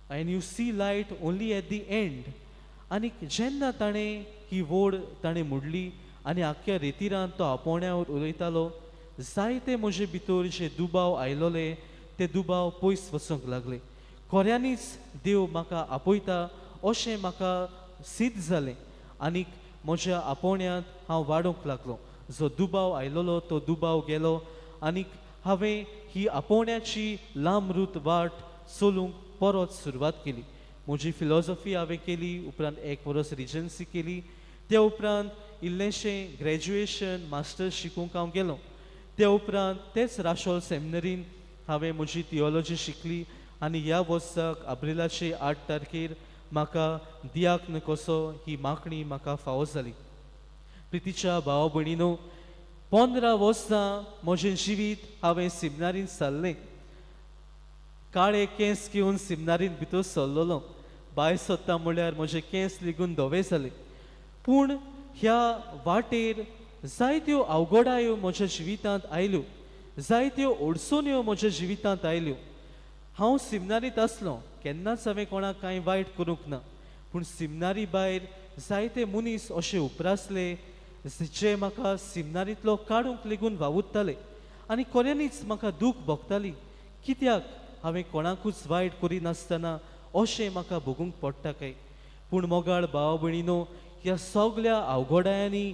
and you see light only at the end. आनी जेन्ना ताणें ही वड ताणें म्हणली आनी आख्ख्या रेतिरांत तो आपोवण्यावर उलयतालो, जायते म्हजे भितर जे दुबाव आयलोले ते दुबाव पयस वचूंक लागले. खऱ्यांनीच देव म्हाका आपयता अशें म्हाका सिद्ध जालें आनी म्हज्या आपोवण्यांत हांव वाडोवंक लागलो. जो दुबाव आयलोलो तो दुबाव गेलो आनीक हांवें ही आपोवण्याची लांब रूत वाट चलूंक परत सुरवात केली. म्हजी फिलॉसॉफी हांवें केली, उपरांत एक वर्स रिजन्सी केली, त्या उपरांत इल्लेंशें ग्रॅज्युएशन मास्टर्स शिकूंक हांव गेलो. त्या उपरांत तेच राशोल सेमिनरीन हांवें म्हजी थियोलॉजी शिकली आनी ह्या वर्साक एप्रिलाचे 8 तारखेर म्हाका दियाक्न कसो ही मागणी म्हाका फावो जाली. प्रितीच्या भाव भयणीनो, 15 वर्सां म्हजें जिवीत हांवें सिमनारीन सारलें. काळे केंस घेवन सिमनारीन भितर सरलेलो. भायर सोदता म्हळ्यार म्हजे केंस लेगून धवे जाले. पूण ह्या वाटेर जायत्यो अवघडायो म्हज्या जिवितांत आयल्यो, जायत्यो अडचण्यो म्हज्या जिवितांत आयल्यो. हांव सिमनारींत आसलो, केन्नाच हांवें कोणाक कांय वायट करूंक ना, पूण सिमनारी भायर जायते मनीस अशे उप्रासले जे म्हाका सिमनारींतलो काडूंक लेगून वावुरताले आनी खऱ्यांनीच म्हाका दूख भोगताली. कित्याक हांवें कोणाकूच वायट करिनासतना अशें म्हाका भोगूंक पडटा काय? पूण मोगाळ भाव भयणीनो, ह्या सगल्या अवघडायांनी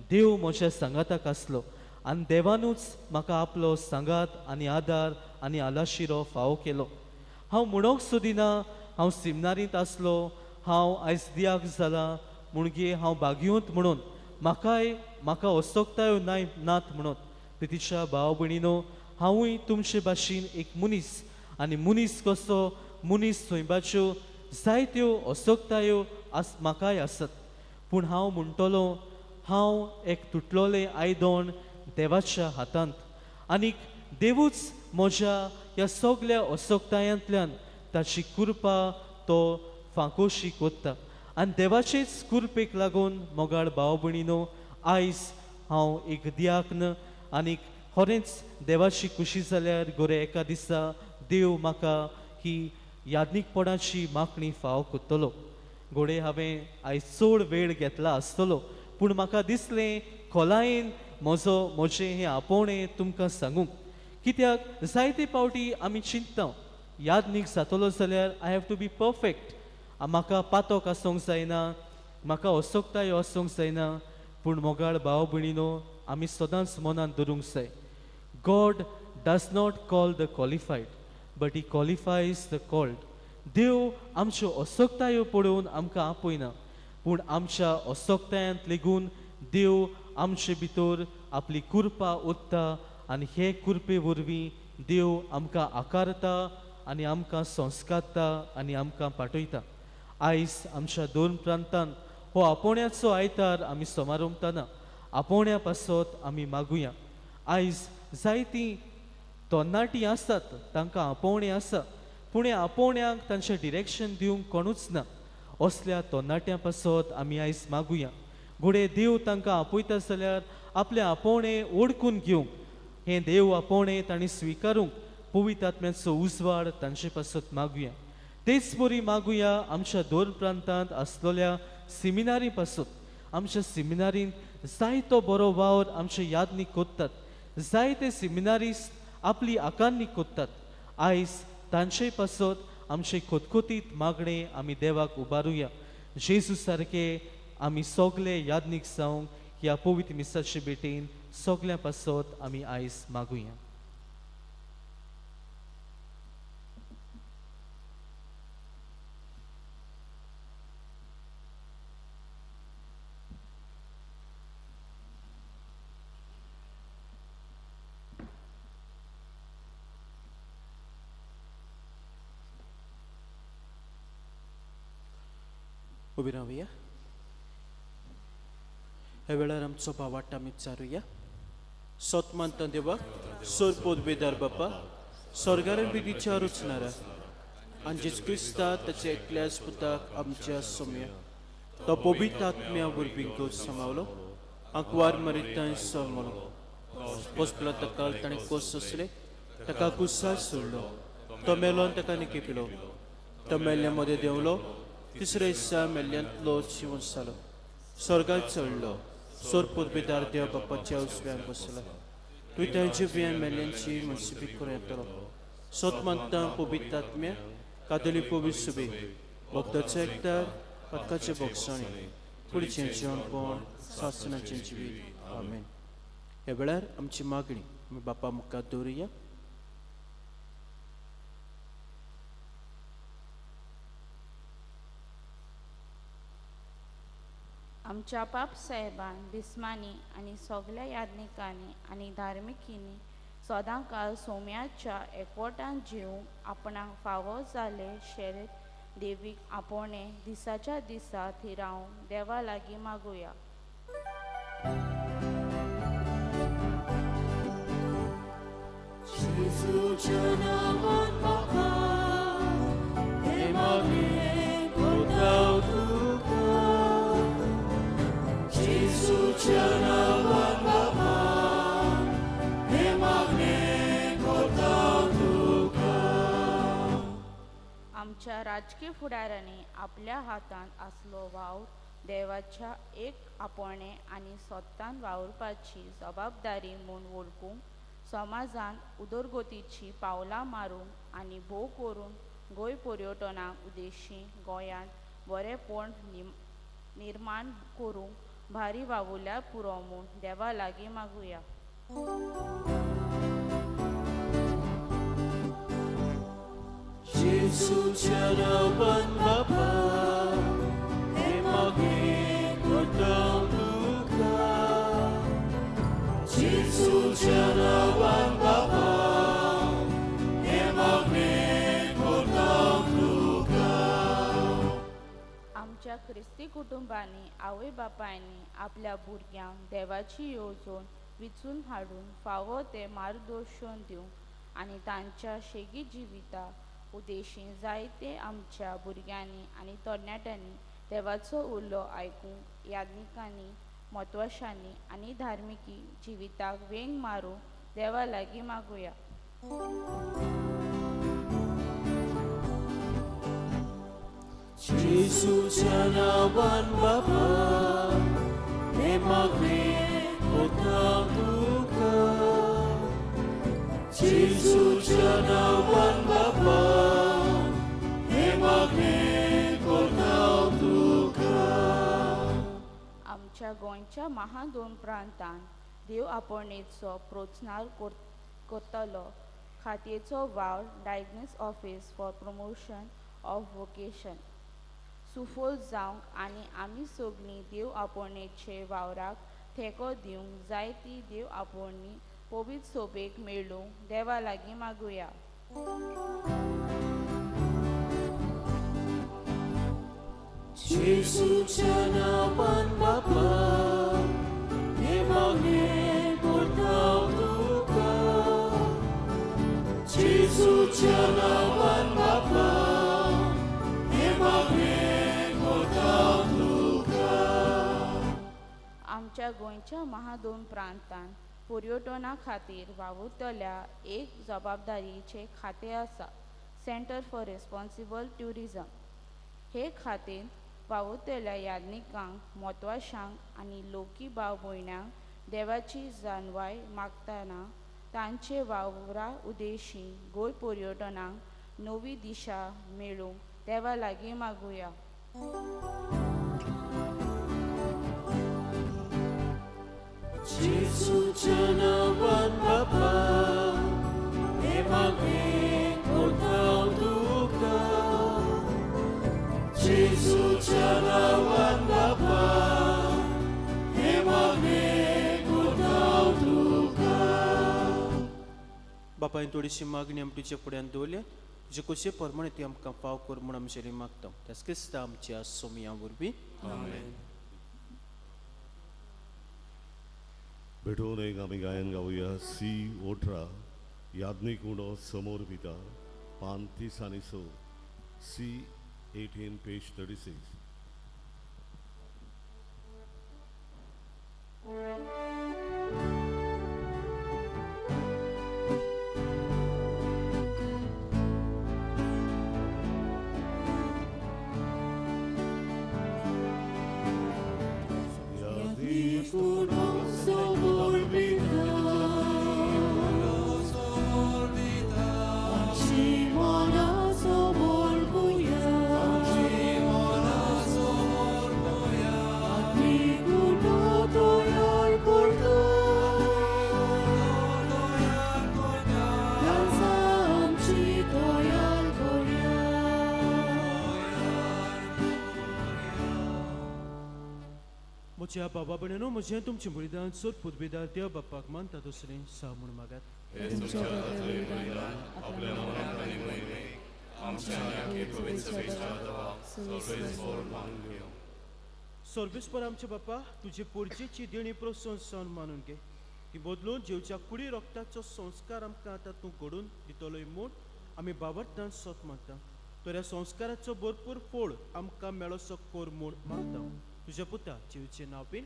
देव म्हज्या सांगाताक आसलो आनी देवानूच म्हाका आपलो सांगात आनी आदार आनी आलाशिरो फावो केलो. हांव म्हणूंक सोदिना हांव सिमनारींत आसलो, हांव आयज दियाक जाला म्हणगे हांव भाग्यवंत म्हणून, म्हाकाय म्हाका असक्तायो नाय नात म्हणून. प्रितीच्या भाव भयणीनो, हांवूय तुमचे भाशेन एक मनीस आनी मनीस कसो मनीस सैमाच्यो जायत्यो असक्तायो आस म्हाकाय आसत, पूण हांव म्हणटलो हांव एक तुटलोलें आयदन देवाच्या हातांत आनीक देवूच म्हज्या ह्या सगल्या असक्तायांतल्यान ताची कृपा तो फांकोशी कोत्ता आनी देवाचेच कृपेक लागून मोगाळ भाव भयणीनो, आयज हांव एक दियाक्न आनीक खरेंच देवाची खुशी जाल्यार गोरे एका दिसा देव म्हाका ही याज्ञीकपणाची मागणी फावो करतलो. घोडे हांवें आयज चड वेळ घेतला आसतलो, पूण म्हाका दिसलें खोलायेन म्हजो म्हजें हें आपोवणें तुमकां सांगूंक. कित्याक जायते फावटी आमी चिंतता याज्ञीक जातलो जाल्यार I have to be perfect, म्हाका पातक आसूंक जायना, म्हाका असक्तायो आसूंक जायना. पूण मोगाळ भाव भयणीनो, आमी सदांच मनांत धरूंक जाय, God does not call the qualified but he qualifies the called. देव आमच्यो असक्तायो पळोवन आमकां आपयना, पूण आमच्या असक्तायांत लेगून देव आमचे भितर आपली कृपा ओत्ता आनी हे कृपे वरवीं देव आमकां आकारता आनी आमकां संस्कारता आनी आमकां पाठयता. आयज आमच्या दोन प्रांतान हो आपोवण्याचो आयतार आमी समारंभताना आपोवण्या पासत आमी मागुया. आयज जायतीं तरणाटीं आसात, तांकां आपोवणें आसा, पूण ह्या आपोवण्याक तांचें डिरेक्शन दिवंक कोणूच ना. असल्या तरणाट्यां पासत आमी आयज मागुया, घडये देव तांकां आपयता जाल्यार आपलें आपोवणें ओडकून घेवंक, हें देव आपोवणें तांणी स्विकारूंक पवित्र आत्म्याचो उजवाड तांचे पासत मागुया. तेच परी मागुया आमच्या दोन प्रांतांत आसलेल्या सिमिनारी पासत. आमच्या सिमिनारींत जायतो बरो वावर आमचे यादनी कोत्तात, जायते सिमिनारिस्ट आपली आकारणी कोत्तात. आयज तांचे पासत आमचे खोतखोतीत मागणें आमी देवाक उबारुया. जेजू सारके आमी सगले यादनीक जावंक ह्या पवित्र मिसाचे भेटेन सगल्यां पासत आमी आयज मागुया. उबी रावया. ह्या वेळार आमचो भावाट आमी चारुया. सोत मानता देवाक सोर पोदबेदार बापा, स्वर्गार बिगीच्या रुचणारा आनी जेजू क्रिस्ता ताच्या एकल्याच पुताक आमच्या सोम्या तो पवित्र आत्म्या वरवीं गो समावलो, आंकवार मरितांय सोमलो, पोसपलो ताका ताणें कोस सोंसले, ताका कुसार सोडलो, तो मेलो आनी ताका निकेपिलो, तो मेल्ल्या मदें देंवलो, तिसरे दिसा मेल्ल्यांतलो जिवन जालो, स्वर्गार चडलो, सोर पोदबेदार देव बापाच्या उजव्यान बसलो, तुवें तांचे बियां मेल्ल्यांची मनसिबी करून येतलो. सोत मानता पवित्र आत्म्या कादली पवित्र सुबे भक्ताचो एकतार पक्काचे बोगसाणे कुडीचें जिवनपण सासणाचें जिवीत. आमेन. ह्या वेळार आमची मागणी आमी बापा मुखार दवरुया. आमच्या पाप साहेबान बिस्मांनी आनी सगल्या याज्ञिकांनी आनी धार्मिकींनी सदां काळ सोम्याच्या एकवटान जिवंक आपणाक फावो जाले शेर्त देवीक आपोवणें दिसाच्या दिसा थिरावंक देवा लागीं मागुया. जेजूच्या नांवान बापा हें मागणें करता तुका. जेजूच्या नांवान बापा हें मागणें करता तुका. आमच्या राजकीय फुडाऱ्यांनी आपल्या हातांत आसलो वावर देवाच्या एक आपोवणें आनी स्वतान वावुरपाची जबाबदारी म्हूण वळखूंक समाजांत उदरगतीची पावलां मारूंक आनी भोव करून गोंय पर्यटनाक उद्देशी गोंयांत बरेंपण निर्माण करूंक भारी वावुरल्यार पुरो म्हूण देवा लागीं मागुया. जेजूच्या नांवान बापा हें मागणें करता तुका. जेजूच्या नांवान बापा हें मागणें करता तुका. आमच्या क्रिस्ती कुटुंबांनी आवय बापायनी आपल्या भुरग्यांक देवाची येवजण विचून हाडून फावो तें मार्गदर्शन दिवंक आनी तांच्या शेगी जिविता उद्देशी जायते आमच्या भुरग्यांनी आनी तरणाट्यांनी देवाचो उलो आयकूंक याज्ञिकांनी म्हत्वाशांनी आनी धार्मिकी जिविताक वेंग मारूंक देवा लागीं मागुया. जेजूच्या नांवान बापा हें मागणें करता तुका. जेजूच्या नांवान बापा हें मागणें करता तुका. आमच्या गोंयच्या महादोन प्रांतान देव आपोवणेचो प्रोत्साहन करतलो खात्याचो वावर diocese office for promotion of vocation सुफल जावंक आनी आमी सगळीं देव आपोवणेचे वावराक तेंको दिवंक जाय ती देव आपोवणी पवित्र सोबेक मेळूंक देवा लागीं मागुया. जेजूच्या नांवान बापा हें मागणें करता तुका. जेजूच्या नांवान बापा हें मागणें करता तुका. आमच्या गोंयच्या महादोन प्रांतान पर्यटना खातीर वावुरतल्या एक जबाबदारीचें खातें आसा, सेंटर फॉर रिस्पॉन्सिबल ट्युरिजम. हे खातें वावुरतल्या याज्ञिकांक म्हत्वाशांक आनी लोकी भाव भयणांक देवाची जाणवाय मागतना तांचे वावरा उद्देशी गोंय पर्यटनाक नवी दिशा मेळूंक देवा लागीं मागुया. जेजूच्या नांवान बापा हें मागणें करता तुका. जेजूच्या नांवान बापा हें मागणें करता तुका. बापायन थोडीशी मागणी आमी तुज्या फुड्यान दवरल्या, तुजे खोशये प्रमाणे ती आमकां फाव कर म्हूण आमचे मागता. त्याच क्रिस्ता आमच्या सोमया वरवीं. आमेन. भेटून एक आमी गायन गावया. सी 18 याज्ञिक उंडो समोर पिता पान 30 आनी 6, सी 18 पेज 36. गुणा तयार करता डान्सा आमची तयार करया. म्हज्या बाबा भयणीनो, म्हजें तुमचें बलिदान सोद पुदबेदार देव बाप्पाक मानता दुसरें सा म्हूण मागात. सर्वेस्पर आमच्या बापा, तुजे पोरजेची देणी प्रसंसान मानून घे. ती बदलून जेवच्या कुडी रक्ताचो संस्कार आमकां आतां तूं घडोवन दितलोय म्हूण आमी बाबडतान सोत मागता. तर ह्या संस्काराचो भरपूर फोड आमकां मेळोसो कोर म्हूण मागता. तुज्या पुता जेवचें नांव बीन.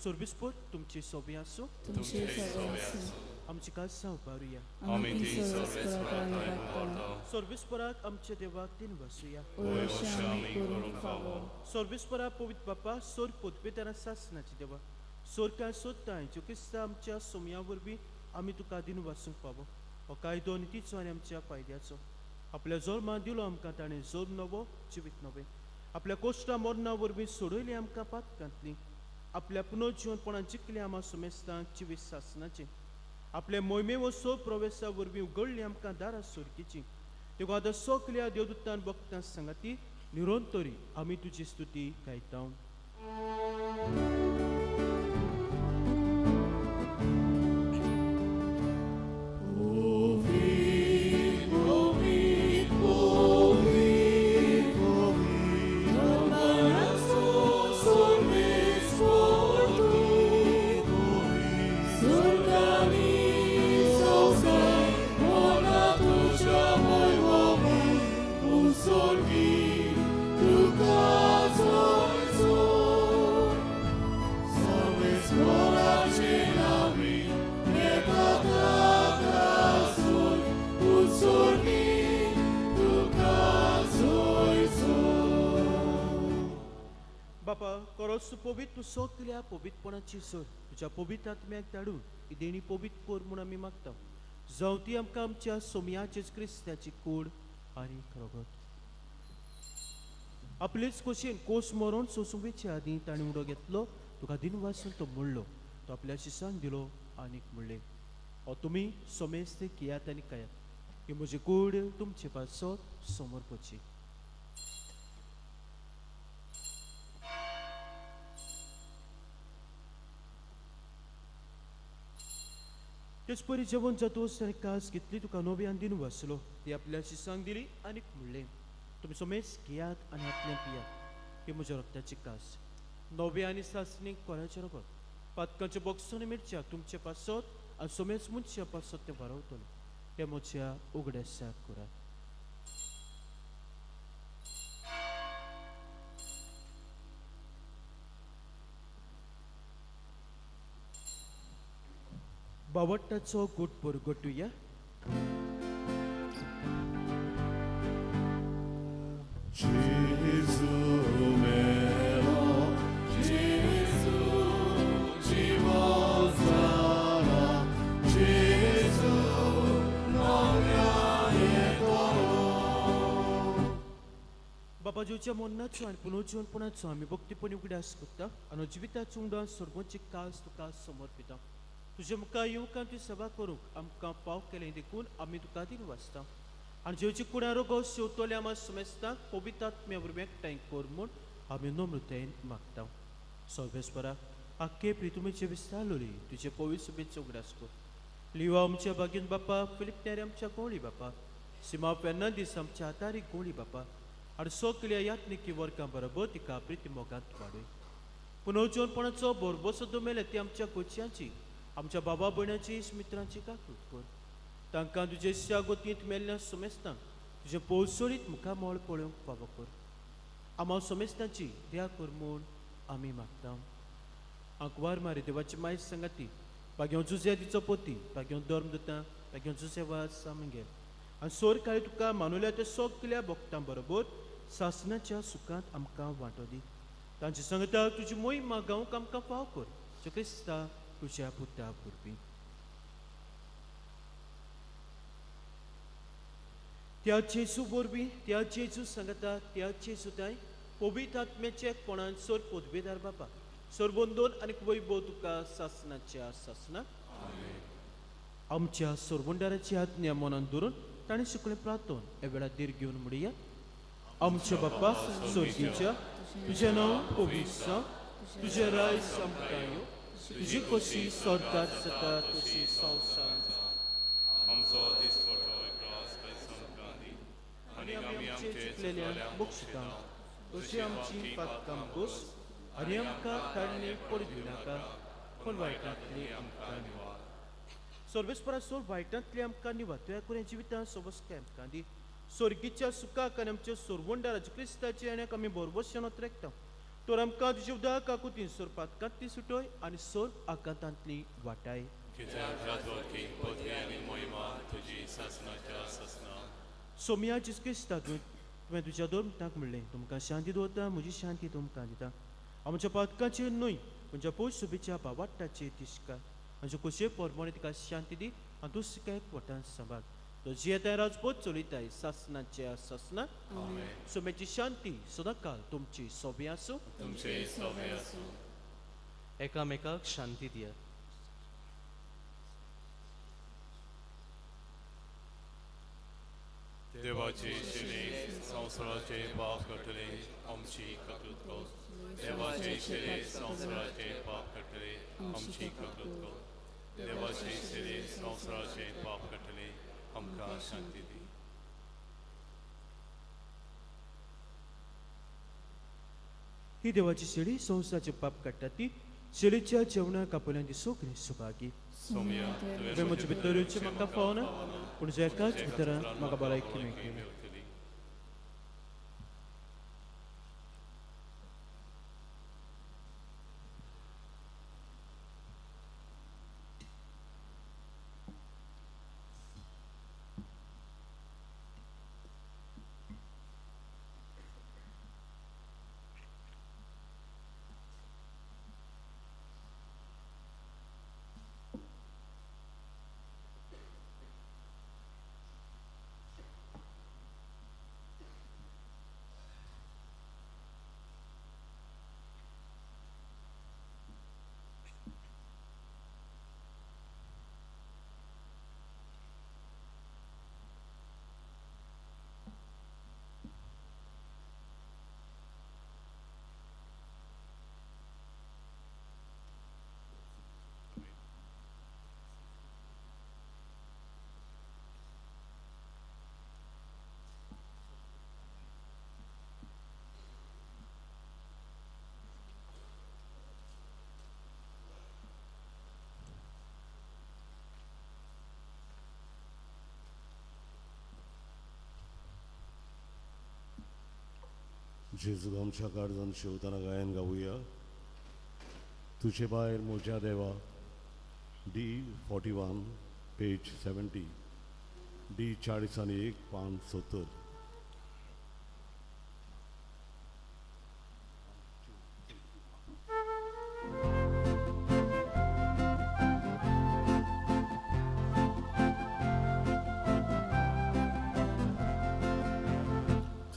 सर्वेस्पर तुमची सोबी आसूं. तुमचे सगळे आसूं. आमची कासां उबारुया. आमी ती सर्वेस्पराक सर्वेस्पराक आमच्या देवाक दिन वासुया. अशें आमी करूंक फावो. सर्वेस्परा पवित्र बापा, सोर पोतपेताना सासनाची देवा, सोर काय सोदताय ज्यो क्रिस्ता आमच्या सोमया वरवीं आमी तुका दिन वासूंक पावो. हो कायदो नितीचो आनी आमच्या फायद्याचो. आपल्या जोल्मान दिलो आमकां ताणें जोर नवो जिवीत नवें. आपल्या कोश्टा मरणा वरवीं सोडयली आमकां पातकांतली. आपल्या पुनर्जिवनपणान जिखले आमा सुमेस्तांक जिवीत सासनाचें. आपल्या मोहिमे व सो प्रवेशा वरवीं उगडली आमकां दारां सुरकीची. देखून आतां सगल्या देवदूतान भक्तां सांगाती निरंतरी आमी तुजी स्तुती गायता. बापा, करोस पवित्र तूं सगल्या पवित्रपणाची सर तुज्या पवित्र आत्म्याक धाडून ही देणी पवित्र कर म्हूण आमी मागता. जावं ती आमकां आमच्या सोमयाचेच क्रिस्त्याची कूड आनी रगत. आपलेच खोशयेन कोस मरोन सोंसूंक आदीं ताणें उडो घेतलो, तुका दिनवासून तो म्हणलो, तो आपल्या शिसांक दिलो आनीक म्हणलें, हो तुमी सोमेस्त घेयात आनी खायात, ही म्हजी कूड तुमचे पासत समर्पची. तेच परी जेवण जातोच ताणें कास घेतली, तुका नव्यान दिन वाचलो, ती आपल्या शिसांक दिली आनीक म्हणलें, तुमी सोमेस घेयात आनी हातल्यान पियात, ही म्हज्या रक्ताची कास, नव्या आनी सासणीक कोराचें रगत, पातकांचे बॉक्सान मिरच्याक तुमचे पासत आनी सोमेस मनशा पासत तें वारवतलें. हें म्हज्या उगडासाक करात. बावट्टाचो गुट परगटुया. Gesù melo, Gesù živozana, Gesù बाबा जेवच्या मरणाचो आनी पुनर्जीवनपणाचो आमी भक्तीपणी उगडास करता आनी जिविताचो उगडास सर्वांची कास तुका समर्पिता. तुजे मुखार येवंक आनी तुजी सेवा करूंक आमकां पाव केलें देखून आमी तुका दिन वाचता. आनी जेवची कुडां रोगो शेवतोले आमा सुमेस्तांक पवित्र आत्म्या वरवीं एकठांय कर म्हूण आमी नम्रतायेन मागता. सर्वेस्परा, आख्खे प्रितुमेचे विस्तारलोली तुजे पवित्र सुबेचो उगडास कर. लिवा आमच्या बागीन बापा, फिलीप न्यारे आमच्या गोळी बापा, सीमा फेर्नांदीस आमच्या हातारी गोळी बापा, आनी सगल्या यात्निकी वर्गां बरोबर तिका प्रिती मोगांत वाडय. पुनर्जीवनपणाचो भरभोसो मेले ती आमच्या गोचयांची, आमच्या बाबा भयणाची, मित्रांची काकूत कर. तांकां तुजे गोतींत मेल्ल्या सोमेस्तांक तुजें पोळसोळीत मुखामळ पळोवंक फावो कर. आमा सोमेस्तांची दया कर म्हूण आमी मागता. आंकवार मारी देवाची मायज सांगाती बागेव जुजे तिचो पोती, बागेव धर्म दिता, बागेव जुजे वास आमगेर आनी सोर काळी तुका मानुल्या त्या सगल्या भक्तां बरोबर सासनाच्या सुखांत आमकां वांटो दी. तांचे सांगता तुजी मोहिमा गावंक आमकां फाव कर. जो क्रिस्ता तुज्या पुता वरवीं. त्या जेजू वरवीं, त्या जेजू सांगता, त्या जेजू ताय पवित्र आत्म्याचे कोणान सर पदवेदार बाबा सरबंदोन आनी वैभव तुका सासनाच्या सासना. आमच्या सरवंडाराची आज्ञा मनान धरून ताणें शिकलें प्रार्थन ह्या वेळार धीर घेवन म्हणया. आमच्या बापा स्वर्गीच्या, तुजें नांव पवित्र जावं, तुजें राज आमकां येवं, तुजी कशी स्वर्गात जाता तशी संवसारांत. आमचो दिसपटो ग्रास आयज आमकां दी आनी आमी आमचे चुकलेल्या बक्षिता तशी आमची पातकां कोस आनी आमकां काडणी पडू दिवनाका, पूण वायटांतली आमकां निवार. सर्वेस्परा सोर वायटांतली आमकां निवार, तुवें कुऱ्या जिवितांत सोबसकाय आमकां दी. स्वर्गीच्या सुखाक आनी आमच्या सोरवंडाराच्या क्रिस्ताच्या येण्याक आमी बरोबरशें नोत्रेकता. तर आमकां तुज्या उदक आकुतीन सोर पातकांतली सुटय आनी सोर आकांतांतली वाटाय. कित्याक राजवटकी पदवी आनी मोहिमा तुजी सासनाच्या सासना. सोमया जेजू क्रिस्ता, तुवें तुज्या दोन म्हणलें, तुमकां शांती दवरता, म्हजी शांती तुमकां दिता. आमच्या पातकाचेर न्हय म्हज्या पोश सुबेच्या बावाट्टाचेर दिश्कार म्हज्या खोशये परमणे तिका शांती दी आनी तूं सिकायत वटान सांबाळ. तो जियेताय राजपोत चलयताय सासनाच्या सासना. सोम्याची शांती सदांकाल तुमची सोबी आसूं. तुमचे सोबे आसूं. एकामेकाक शांती दियात. देवाचे शिरे संवसाराचे पाप काडटले आमची ककृत कर. देवाचे शिरे संवसाराचे पाप काडटले आमची ककृत कर. देवाचे शिरे संवसाराचे पाप काडटले आमकां शांती दी. ही देवाची शेळी संवसाराचे पाप काडटा ती शेळीच्या जेवणाक आपल्यान ती सगळी सुभागी. सोमया, तुवें म्हजे भितर येवचें म्हाका फावना, पूण तुज्या एकाच भितरान म्हाका भलायकी मेळटली. मेळटली. जेजू आमच्या काळजान शेवताना गायन गावया. तुझे भायर म्हज्या देवा, D 41 page 70, D 41 पान 70.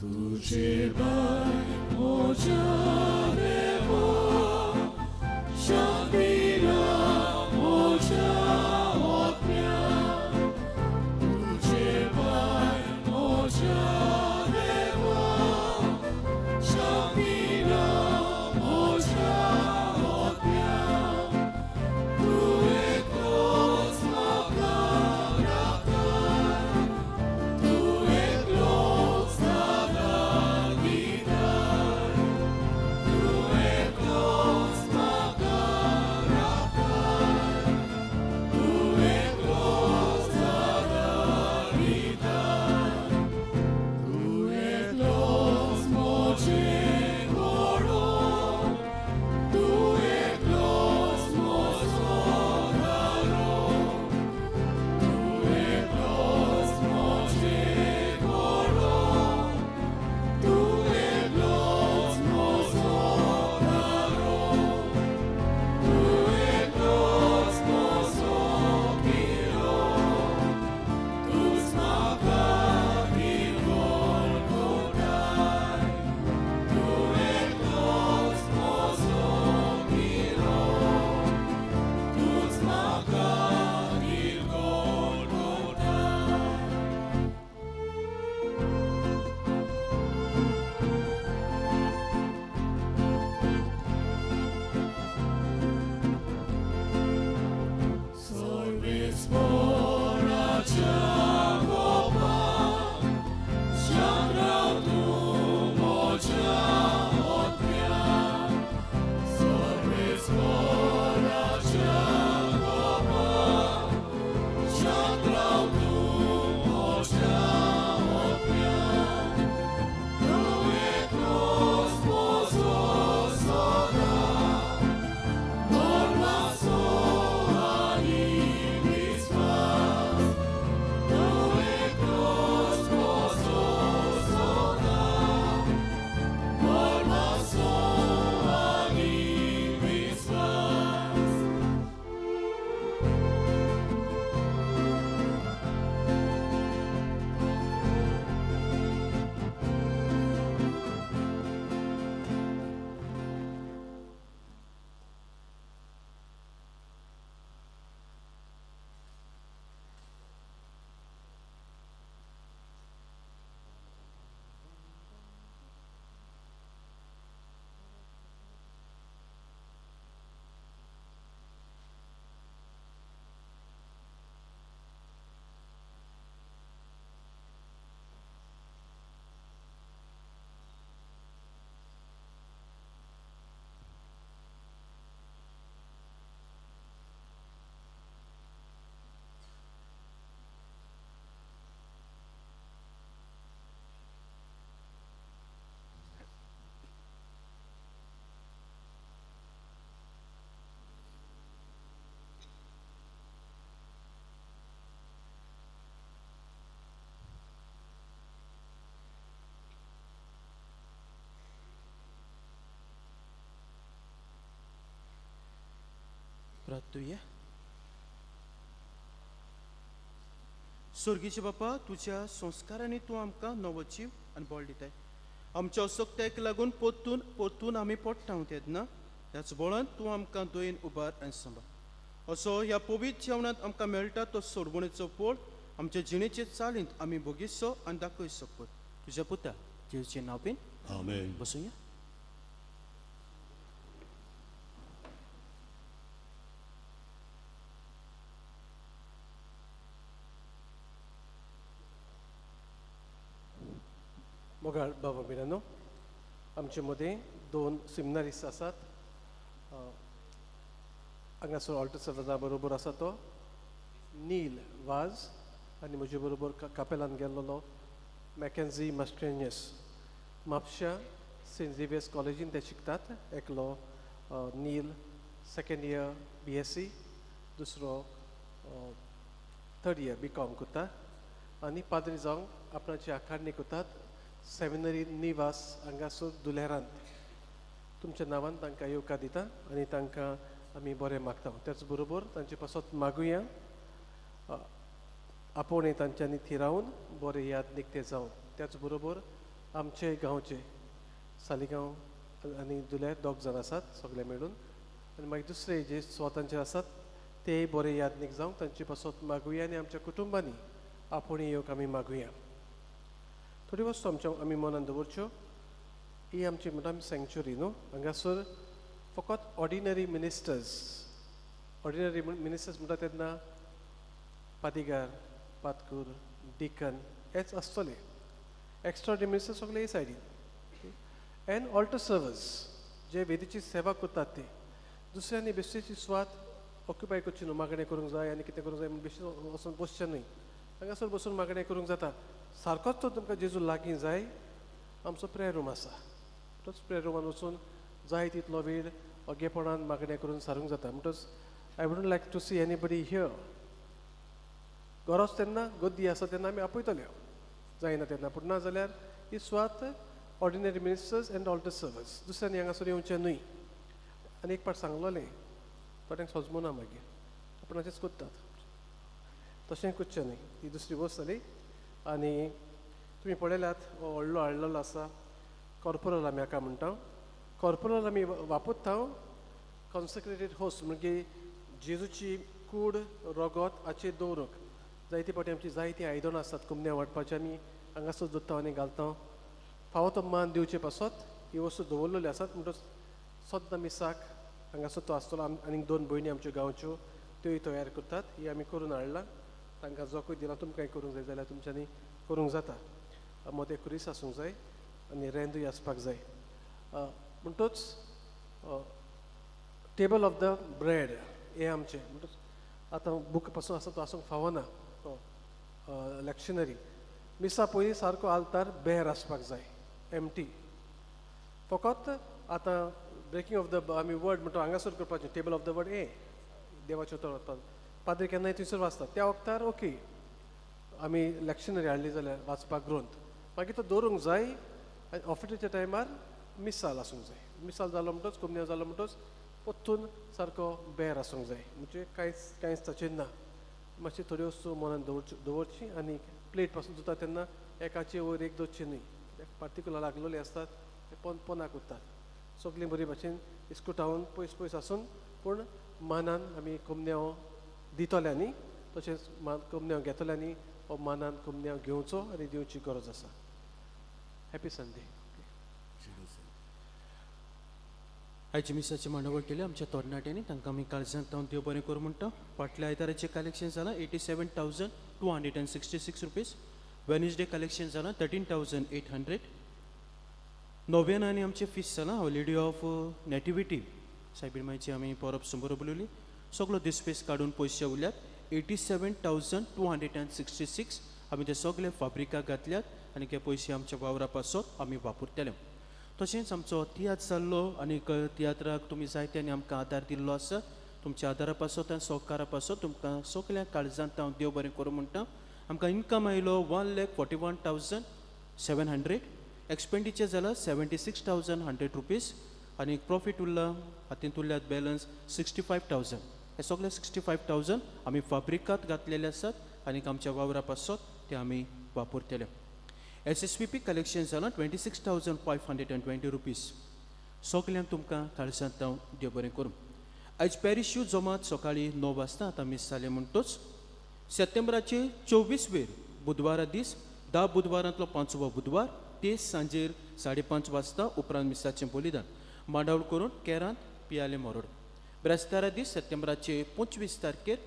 तुझे भायर म्हज्या देवा, शांती ना म्हज्या आत्म्याक. तुझे भायर म्हज्या प्रार्थुया. स्वर्गीचे बापा, तुज्या संस्कारांनी तूं आमकां नवो जीव आनी बळ दिताय. आमच्या असक्तायक लागून पोतून पोतून आमी पडटा तेन्ना ह्याच बळान तूं आमकां दयेन उबार आनी सांबाळ. असो ह्या पवित्र जेवणांत आमकां मेळटा तो सोडवणेचो पोळ आमच्या जिणेचे चालींत आमी भोगीसो आनी दाखयचो कर. तुज्या पुता जेजूचें नांव बीन. आमेन. बसुया. मोगाळ बाबा भयणांनो, आमचे मदें दोन सिमनारिस्ट आसात. हांगासर ऑल्टर सर्वजा बरोबर आसा तो नील वाज आनी म्हजे बरोबर कापेलान गेल्लो मॅकेन्झी मस्ट्रेनियस. म्हापश्या सेंट झेवियर्स कॉलेजीन ते शिकतात. एकलो नील सेकेंड इयर बीएससी, दुसरो थर्ड इयर बीकॉम करता आनी पाद्री जावंक आपणाची आखाडणी करतात सेमिनरी निवास हांगासर दुलेरांत. तुमच्या नांवान तांकां येवकार दिता आनी तांकां आमी बरें मागता. त्याच बरोबर तांचे पासत मागुया, आपोवणें तांच्यांनी थिरावन बरें याद निकते जावं. त्याच बरोबर आमचे गांवचे सालिगांव आनी दुलेर दोग जाण आसात सगळे मेळून आनी मागीर दुसरे जे स्वतांचे आसात तेय बरें यादनीक जावं तांचे पासत मागुया आनी आमच्या कुटुंबांनी आपोवणें येवंक आमी मागुया. थोड्यो वस्तू आमच्या आमी मनान दवरच्यो. ही आमची म्हणटा आमी सँक्चुरी न्हू, हांगासर फकत ऑर्डिनरी मिनिस्टर्स, ऑर्डिनरी मिनिस्टर्स म्हणटा तेन्ना पादिगार, पातकूर, डिकन हेच आसतले. एक्स्ट्रा मिनिस्टर्स सगळे हे सायडीन एंड ऑल्टर सर्वर्स जे वेदीची सेवा करतात ते. दुसऱ्यांनी बेश्टेची सुवात ऑक्युपाय करची न्हू, मागणें करूंक जाय आनी कितें करूंक जाय म्हूण बेश्टें वचून बसचें न्हय. हांगासर बसून मागणें करूंक जाता. सारकोच तो तुमकां जेजू लागीं जाय, आमचो प्रेयर रूम आसा, तोच प्रेयर रुमान वचून जाय तितलो वेळ ओगेपणान मागणें करून सारूंक जाता. म्हणटच I wouldn't like to see anybody here. गरज तेन्ना गर्दी आसा तेन्ना आमी आपयतले, जायना तेन्ना, पूण ना जाल्यार ही सुवात ordinary ministers and altar servers, दुसऱ्यांनी हांगासर येवचें न्हय. आनी एक पाट सांगलोलें थोड्यांक सजमना, मागीर आपणाचेच करतात, तशें करचें न्हय. ही दुसरी वस्त जाली. आनी तुमी पळयल्यात हो व्हडलो हाडलेलो आसा कॉर्पोरल, आमी हाका म्हणटा कॉर्पोरल. आमी वापरता कॉन्सेक्रेटेड होस्ट म्हणजे जेजूची कूड रगत हाचेर दवरूंक. जायते फावटी आमची जायतीं आयदनां आसतात कुमन्या वांटपाची, आमी हांगासर दवरता आनी घालता. फावो तो मान दिवचे पासत ही वस्तू दवरलेली आसात. म्हणटच सद्दां मिसाक हांगासर तो आसतलो. आनीक दोन भयणी आमच्यो गांवच्यो त्योय तयार करतात. ही आमी करून हाडला, तांकां जोकूय दिला. तुमकांय करूंक जाय जाल्यार तुमच्यांनी करूंक जाता. मोदें खुरीस आसूंक जाय आनी रेंदूय आसपाक जाय. म्हणटच टेबल ऑफ the bread हें आमचें. म्हणटच आतां बूक पासून आसा तो आसूंक फावना तो लॅक्शनरी. मिसा पयलीं सारको आल्तार बेर आसपाक जाय, एमटी. फकत आतां ब्रेकींग ऑफ the आमी वर्ड म्हणटा हांगासर करपाचें, टेबल ऑफ the word हें देवाचें उतर वाचपाक पाद्री केन्नाय थंयसर वाचतात त्या वखतार ओके. आमी लॅक्शनरी हाडली जाल्यार वाचपाक ग्रंथ मागीर तो दवरूंक जाय. आनी ऑफिसाच्या टायमार मिसाल आसूंक जाय. मिसाल जालो म्हणटच, कुमन्या जालो म्हणटच परतून सारको बेर आसूंक जाय. म्हणजे कांयच कांयच ताचेर ना. मातशी थोड्यो वस्तू मनान दवरच्यो दवरची आनी प्लेट पासून धुता तेन्ना एकाचे वयर एक दवरची न्हय, कित्याक पार्टिकुलर लागलेली आसतात ते पोन पोनाक उरतात. सगळीं बरी भाशेन इस्कुटावन पयस पयस आसून पूण मानान आमी कुमन्यांव दितल्यांनी तशेंच मान कुमन्यांव घेतल्यांनी हो मानान कुमन्यांव घेवचो आनी दिवची गरज आसा. Happy Sunday. आयच्या मिसाची मांडावळ केली आमच्या तरणाट्यांनी, तांकां आमी काळजांत तावन देव बरें करूं म्हणटा. फाटल्या आयताराचें कलेक्शन जालां 87,266 rupees. Wednesday collection जालां 13,800. नोव्यान आनी आमचें फीस जालां our lady of nativity सायबीण मायची आमी परब समोर बोलयली. सगलो दिसपेस काडून पयशे उरल्यात 87,266. आमी ते सगळे फाब्रिकाक घातल्यात आनी ते पयशे आमच्या वावरा पासत आमी वापरतले. तशेंच आमचो तियात्र जाल्लो आनी तियात्राक तुमी जायत्यांनी आमकां आदार दिल्लो आसा. तुमच्या आदारा पासत आनी सहकारा पासत तुमकां सगळ्या काळजांत हांव देव बरें करूं म्हणटा. आमकां इन्कम आयलो 1,41,700. एक्सपेंडिचर जाला 76,100 रुपीज आनी प्रॉफीट उरला हातींत उरल्यात बॅलन्स 65,000. हे सगळे 65,000 आमी फाब्रिकांत घातलेले आसात आनी आमच्या वावरा पासत ते आमी वापरतले. SSVP collection जालां 26,520 रुपीज. सगल्यांक तुमकां काळजांत हांव देव बरें करूं. आयज पॅरिशू जमात सकाळीं 9 वाजता आतां मीस जालें म्हणटच सप्टेंबराचे 24 वेर बुधवारा दीस 10 बुधवारांतलो 5वो बुधवार ते सांजेर 5:30 वाजता उपरांत मिसाचें बलिदान मांडावळ करून केरांत पियाले मोरोड. ब्रेस्तारा दीस सप्टेंबराचे 25 तारखेर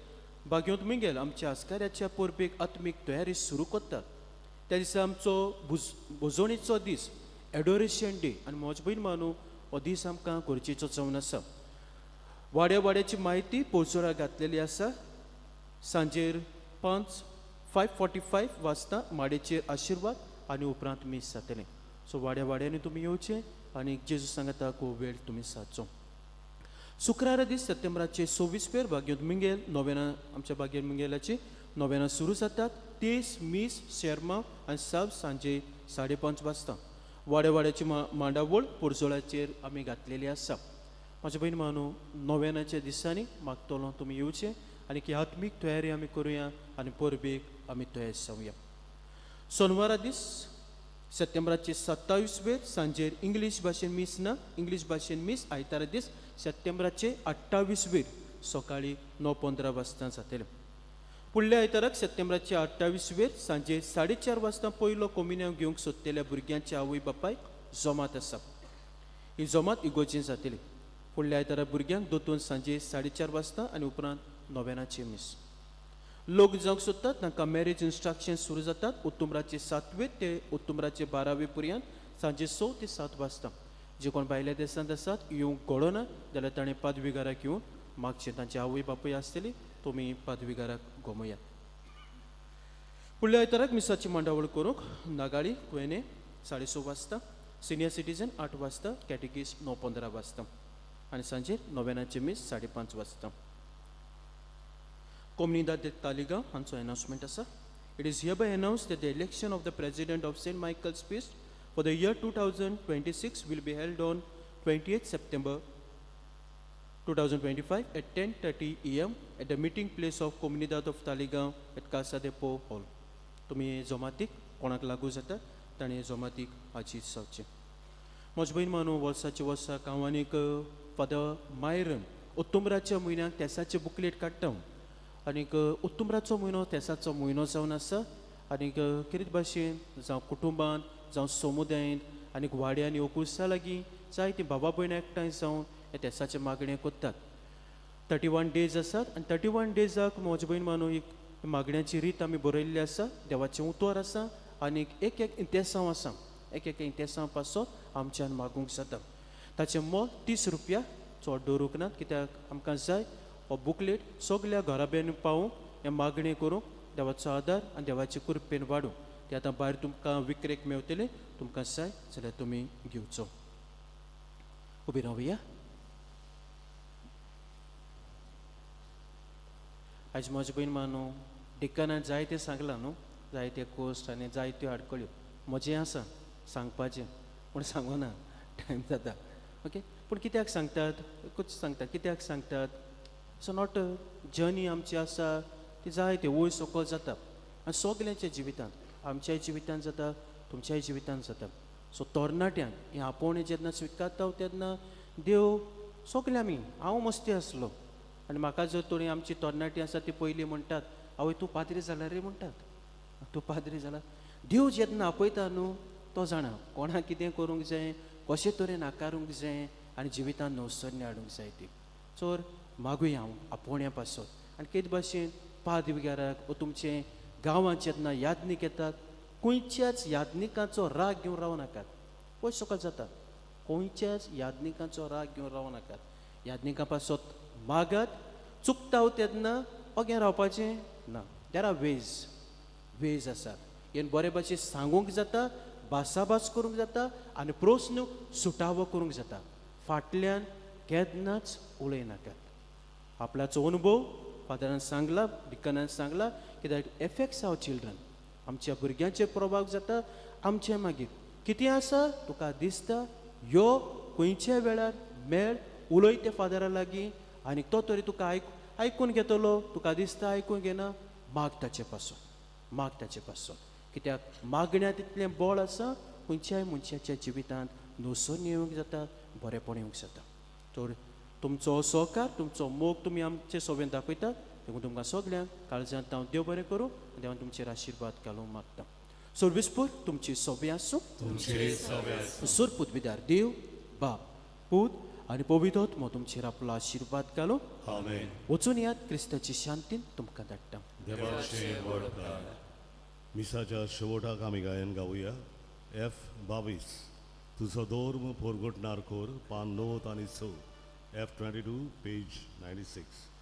बाग्योंत मिंगेल आमच्या आस्काऱ्याच्या परबेक आत्मीक तयारी सुरू करतात. त्या दिसा आमचो भुजवणीचो दीस एडोरेशन डे आनी म्हज भयण मानू हो दीस आमकां गरजेचो जावन आसा. वाड्या वाड्याची म्हायती पोरचोरा घातलेली आसा. सांजेर 5:45 वाजता माडयेचेर आशिर्वाद आनी उपरांत मीस जातलें. सो वाड्या वाड्यांनी तुमी येवचें आनी जेजू सांगाताक हो वेळ तुमी सादचो. शुक्रारा दीस सप्टेंबराचे 26 वेर बाग्योंत मिंगेल नोवेना आमच्या बागेर मिंगेलाची नोवेना सुरू जातात. 30 मीस शेरमांव आनी साब सांजे 5:30 वाजता वाड्या वाड्याची मांडावळ पोरजोळाचेर आमी घातलेली आसा. म्हाज्या भयण मानू नोवेनाच्या दिसांनी मागतलो तुमी येवचें आनी की आत्मीक तयारी आमी करुया आनी परबेक आमी तयार जावया. सोनवारा दीस सप्टेंबराचे 27 वेर सांजेर इंग्लीश भाशेन मीस ना, इंग्लीश भाशेन मीस आयतारा दीस सप्टेंबराचे 28 वेर सकाळीं 9:15 वाजता जातलें. फुडल्या आयताराक सप्टेंबराचे 28 वेर सांजे 4:30 वाजता पयलो कोमिन्यांव घेवंक सोदतल्या भुरग्यांच्या आवय बापायक जमात आसा. ही जमात इगोर्जेन जातली. फुडल्या आयतारा भुरग्यांक दोतोन सांजे 4:30 वाजता आनी उपरांत नोवेनाचे मीस. लोक जावंक सोदतात तांकां मॅरेज इन्स्ट्रक्शन सुरू जातात ऑक्टोबराचे 7वे ते ऑक्टोबराचे 12वे पर्यंत सांजे 6 ते 7 वाजता. जे कोण भायल्या देशांत आसात येवंक घडना जाल्यार ताणें पादविगाराक येवन मागचें. तांचे आवय बापूय आसतली, तुमी पादविगाराक गोमयात. फुडल्या आयताराक मिसाची मांडावळ करूंक नागाळी कुवेने 6:30 वाजता, सिनियर सिटीजन 8 वाजता, कॅटेगीज 9:15 वाजता आनी सांजेर नोवेनाचे मीस 5:30 वाजता. कोमनिदाद दे तालिगांव हांचो अनाउन्समेंट आसा. It is hereby announced that the election of the president of Saint Michael's Feast for the year 2026 will be held on 28 September 2025 at 10:30 a.m. at the meeting place of Comunidad of Taleigao at Casa de Po Hall. तुमी जमातीक कोणाक लागू जाता ताणें जमातीक हाजीर जावचें. म्हज भयण मानू वर्साचे वर्साक हांव आनीक फादर मायरन ऑक्टोबराच्या म्हयन्याक तेसाचें बुकलेट काडटा हांव. आनीक ऑक्टोबराचो म्हयनो तेसाचो म्हयनो जावन आसा. आनीक कितें भाशेन जावं कुटुंबांत जावं समुदायेंत आनीक वाड्यांनी ओकुर्सा लागीं जायतीं बाबा भयणां एकठांय जावन हे तेसाचें मागणें करतात. 31 डेज आसात आनी 31 डेजाक म्हजे भयण मानू एक मागण्याची रीत आमी बरयल्ली आसा. देवाचें उतर आसा आनीक एक एक इंतेसांव आसा. एक एक इंतेसांव पासत आमच्यान मागूंक जाता. ताचें मोल 30 रुपया, चड दवरूंक ना कित्याक आमकां जाय हो बुकलेट सगल्या घराब्यांनी पावूंक हें मागणें करूंक देवाचो आदार आनी देवाचे कृपेन वाडूं. ते आतां भायर तुमकां विक्रेक मेवतले, तुमकां जाय जाल्यार तुमी घेवचो. उबी रावया. आयज म्हजे भयण मानू डिकनान जायतें सांगलां न्हू, जायते कोश्ट आनी जायत्यो आडकळ्यो म्हजें आसा सांगपाचें, पूण सांगना, टायम जाता. ओके, पूण कित्याक सांगतात, एकूच सांगतात कित्याक सांगतात. सो not journey आमची आसा ती जायते वयर सकयल जाता आनी सगल्यांच्या जिवितांत, आमच्याय जिवितांत जाता, तुमच्याय जिवितांत जाता. सो तरणाट्यांक हें आपोवणें जेन्ना स्विकारता तेन्ना देव सगळे आमी, हांव मस्ती आसलो आनी म्हाका जर थोडीं आमची तरणाटी आसा ती पयलीं म्हणटात, आवय तूं पाद्री जाला रे म्हणटात, तूं पाद्री जाला. देव जेन्ना आपयता न्हू तो जाणा कोणाक कितें करूंक जाय, कशे तरेन आकारूंक जाय आनी जिवितांत नवसरणी हाडूंक जाय ती. सो मागुया हांव आपोवण्या पासत. आनी केद भाशेन पादविगाराक वो तुमचे गांवांत जेन्ना यादनीक येतात, खंयच्याच यादनिकाचो राग घेवन रावं नाकात. पयस सकयल जाता, खंयच्याच यादनिकाचो राग घेवन रावं नाकात. यादनिका पासत मागात, चुकता तेन्ना ओगें रावपाचें ना. There are ways, ways आसात. हें बरे भाशेन सांगूंक जाता, भासाभास करूंक जाता आनी प्रस्न सुटावो करूंक जाता. फाटल्यान केन्नाच उलयनाकात. आपल्याचो अनुभव फादरान सांगला, डिकनान सांगला की that affects our children. आमच्या भुरग्यांचेर प्रभाव जाता आमचे मागीर कितें आसा तुका दिसता, यो खंयच्या वेळार मेळ, उलय त्या फादरा लागीं आनी तो तरी तुका आयकून घेतलो, तुका दिसता आयकून घेना, माग ताचे पासून, माग ताचे पासून. कित्याक मागण्या तितलें बळ आसा खंयच्याय मनशाच्या जिवितांत नुसोन येवंक जाता, बरेंपण येवंक जाता. तर तुमचो सहकार, तुमचो मोग तुमी आमचे सोबेन दाखयतात, देखून तुमकां सगल्यांक काळजांत हांव देव बरें करूं, देवान तुमचेर आशिर्वाद घालूंक मागता. सर्विसपूर तुमची सोबी आसूं. सोरपूत विदार देव बाप पूत आनी पवित्र आत्मो तुमचेर आपलो आशिर्वाद घालूं. आमेन. वचून यात, क्रिस्ताची शांतीन तुमकां धाडटा. देवाचे व्हडपण. मिसाच्या शेवटाक आमी गायन गावया एफ 22, तुजो धर्म पोरगोटणार कोर, पान 9 आनी 6, एफ 22, पेज 96.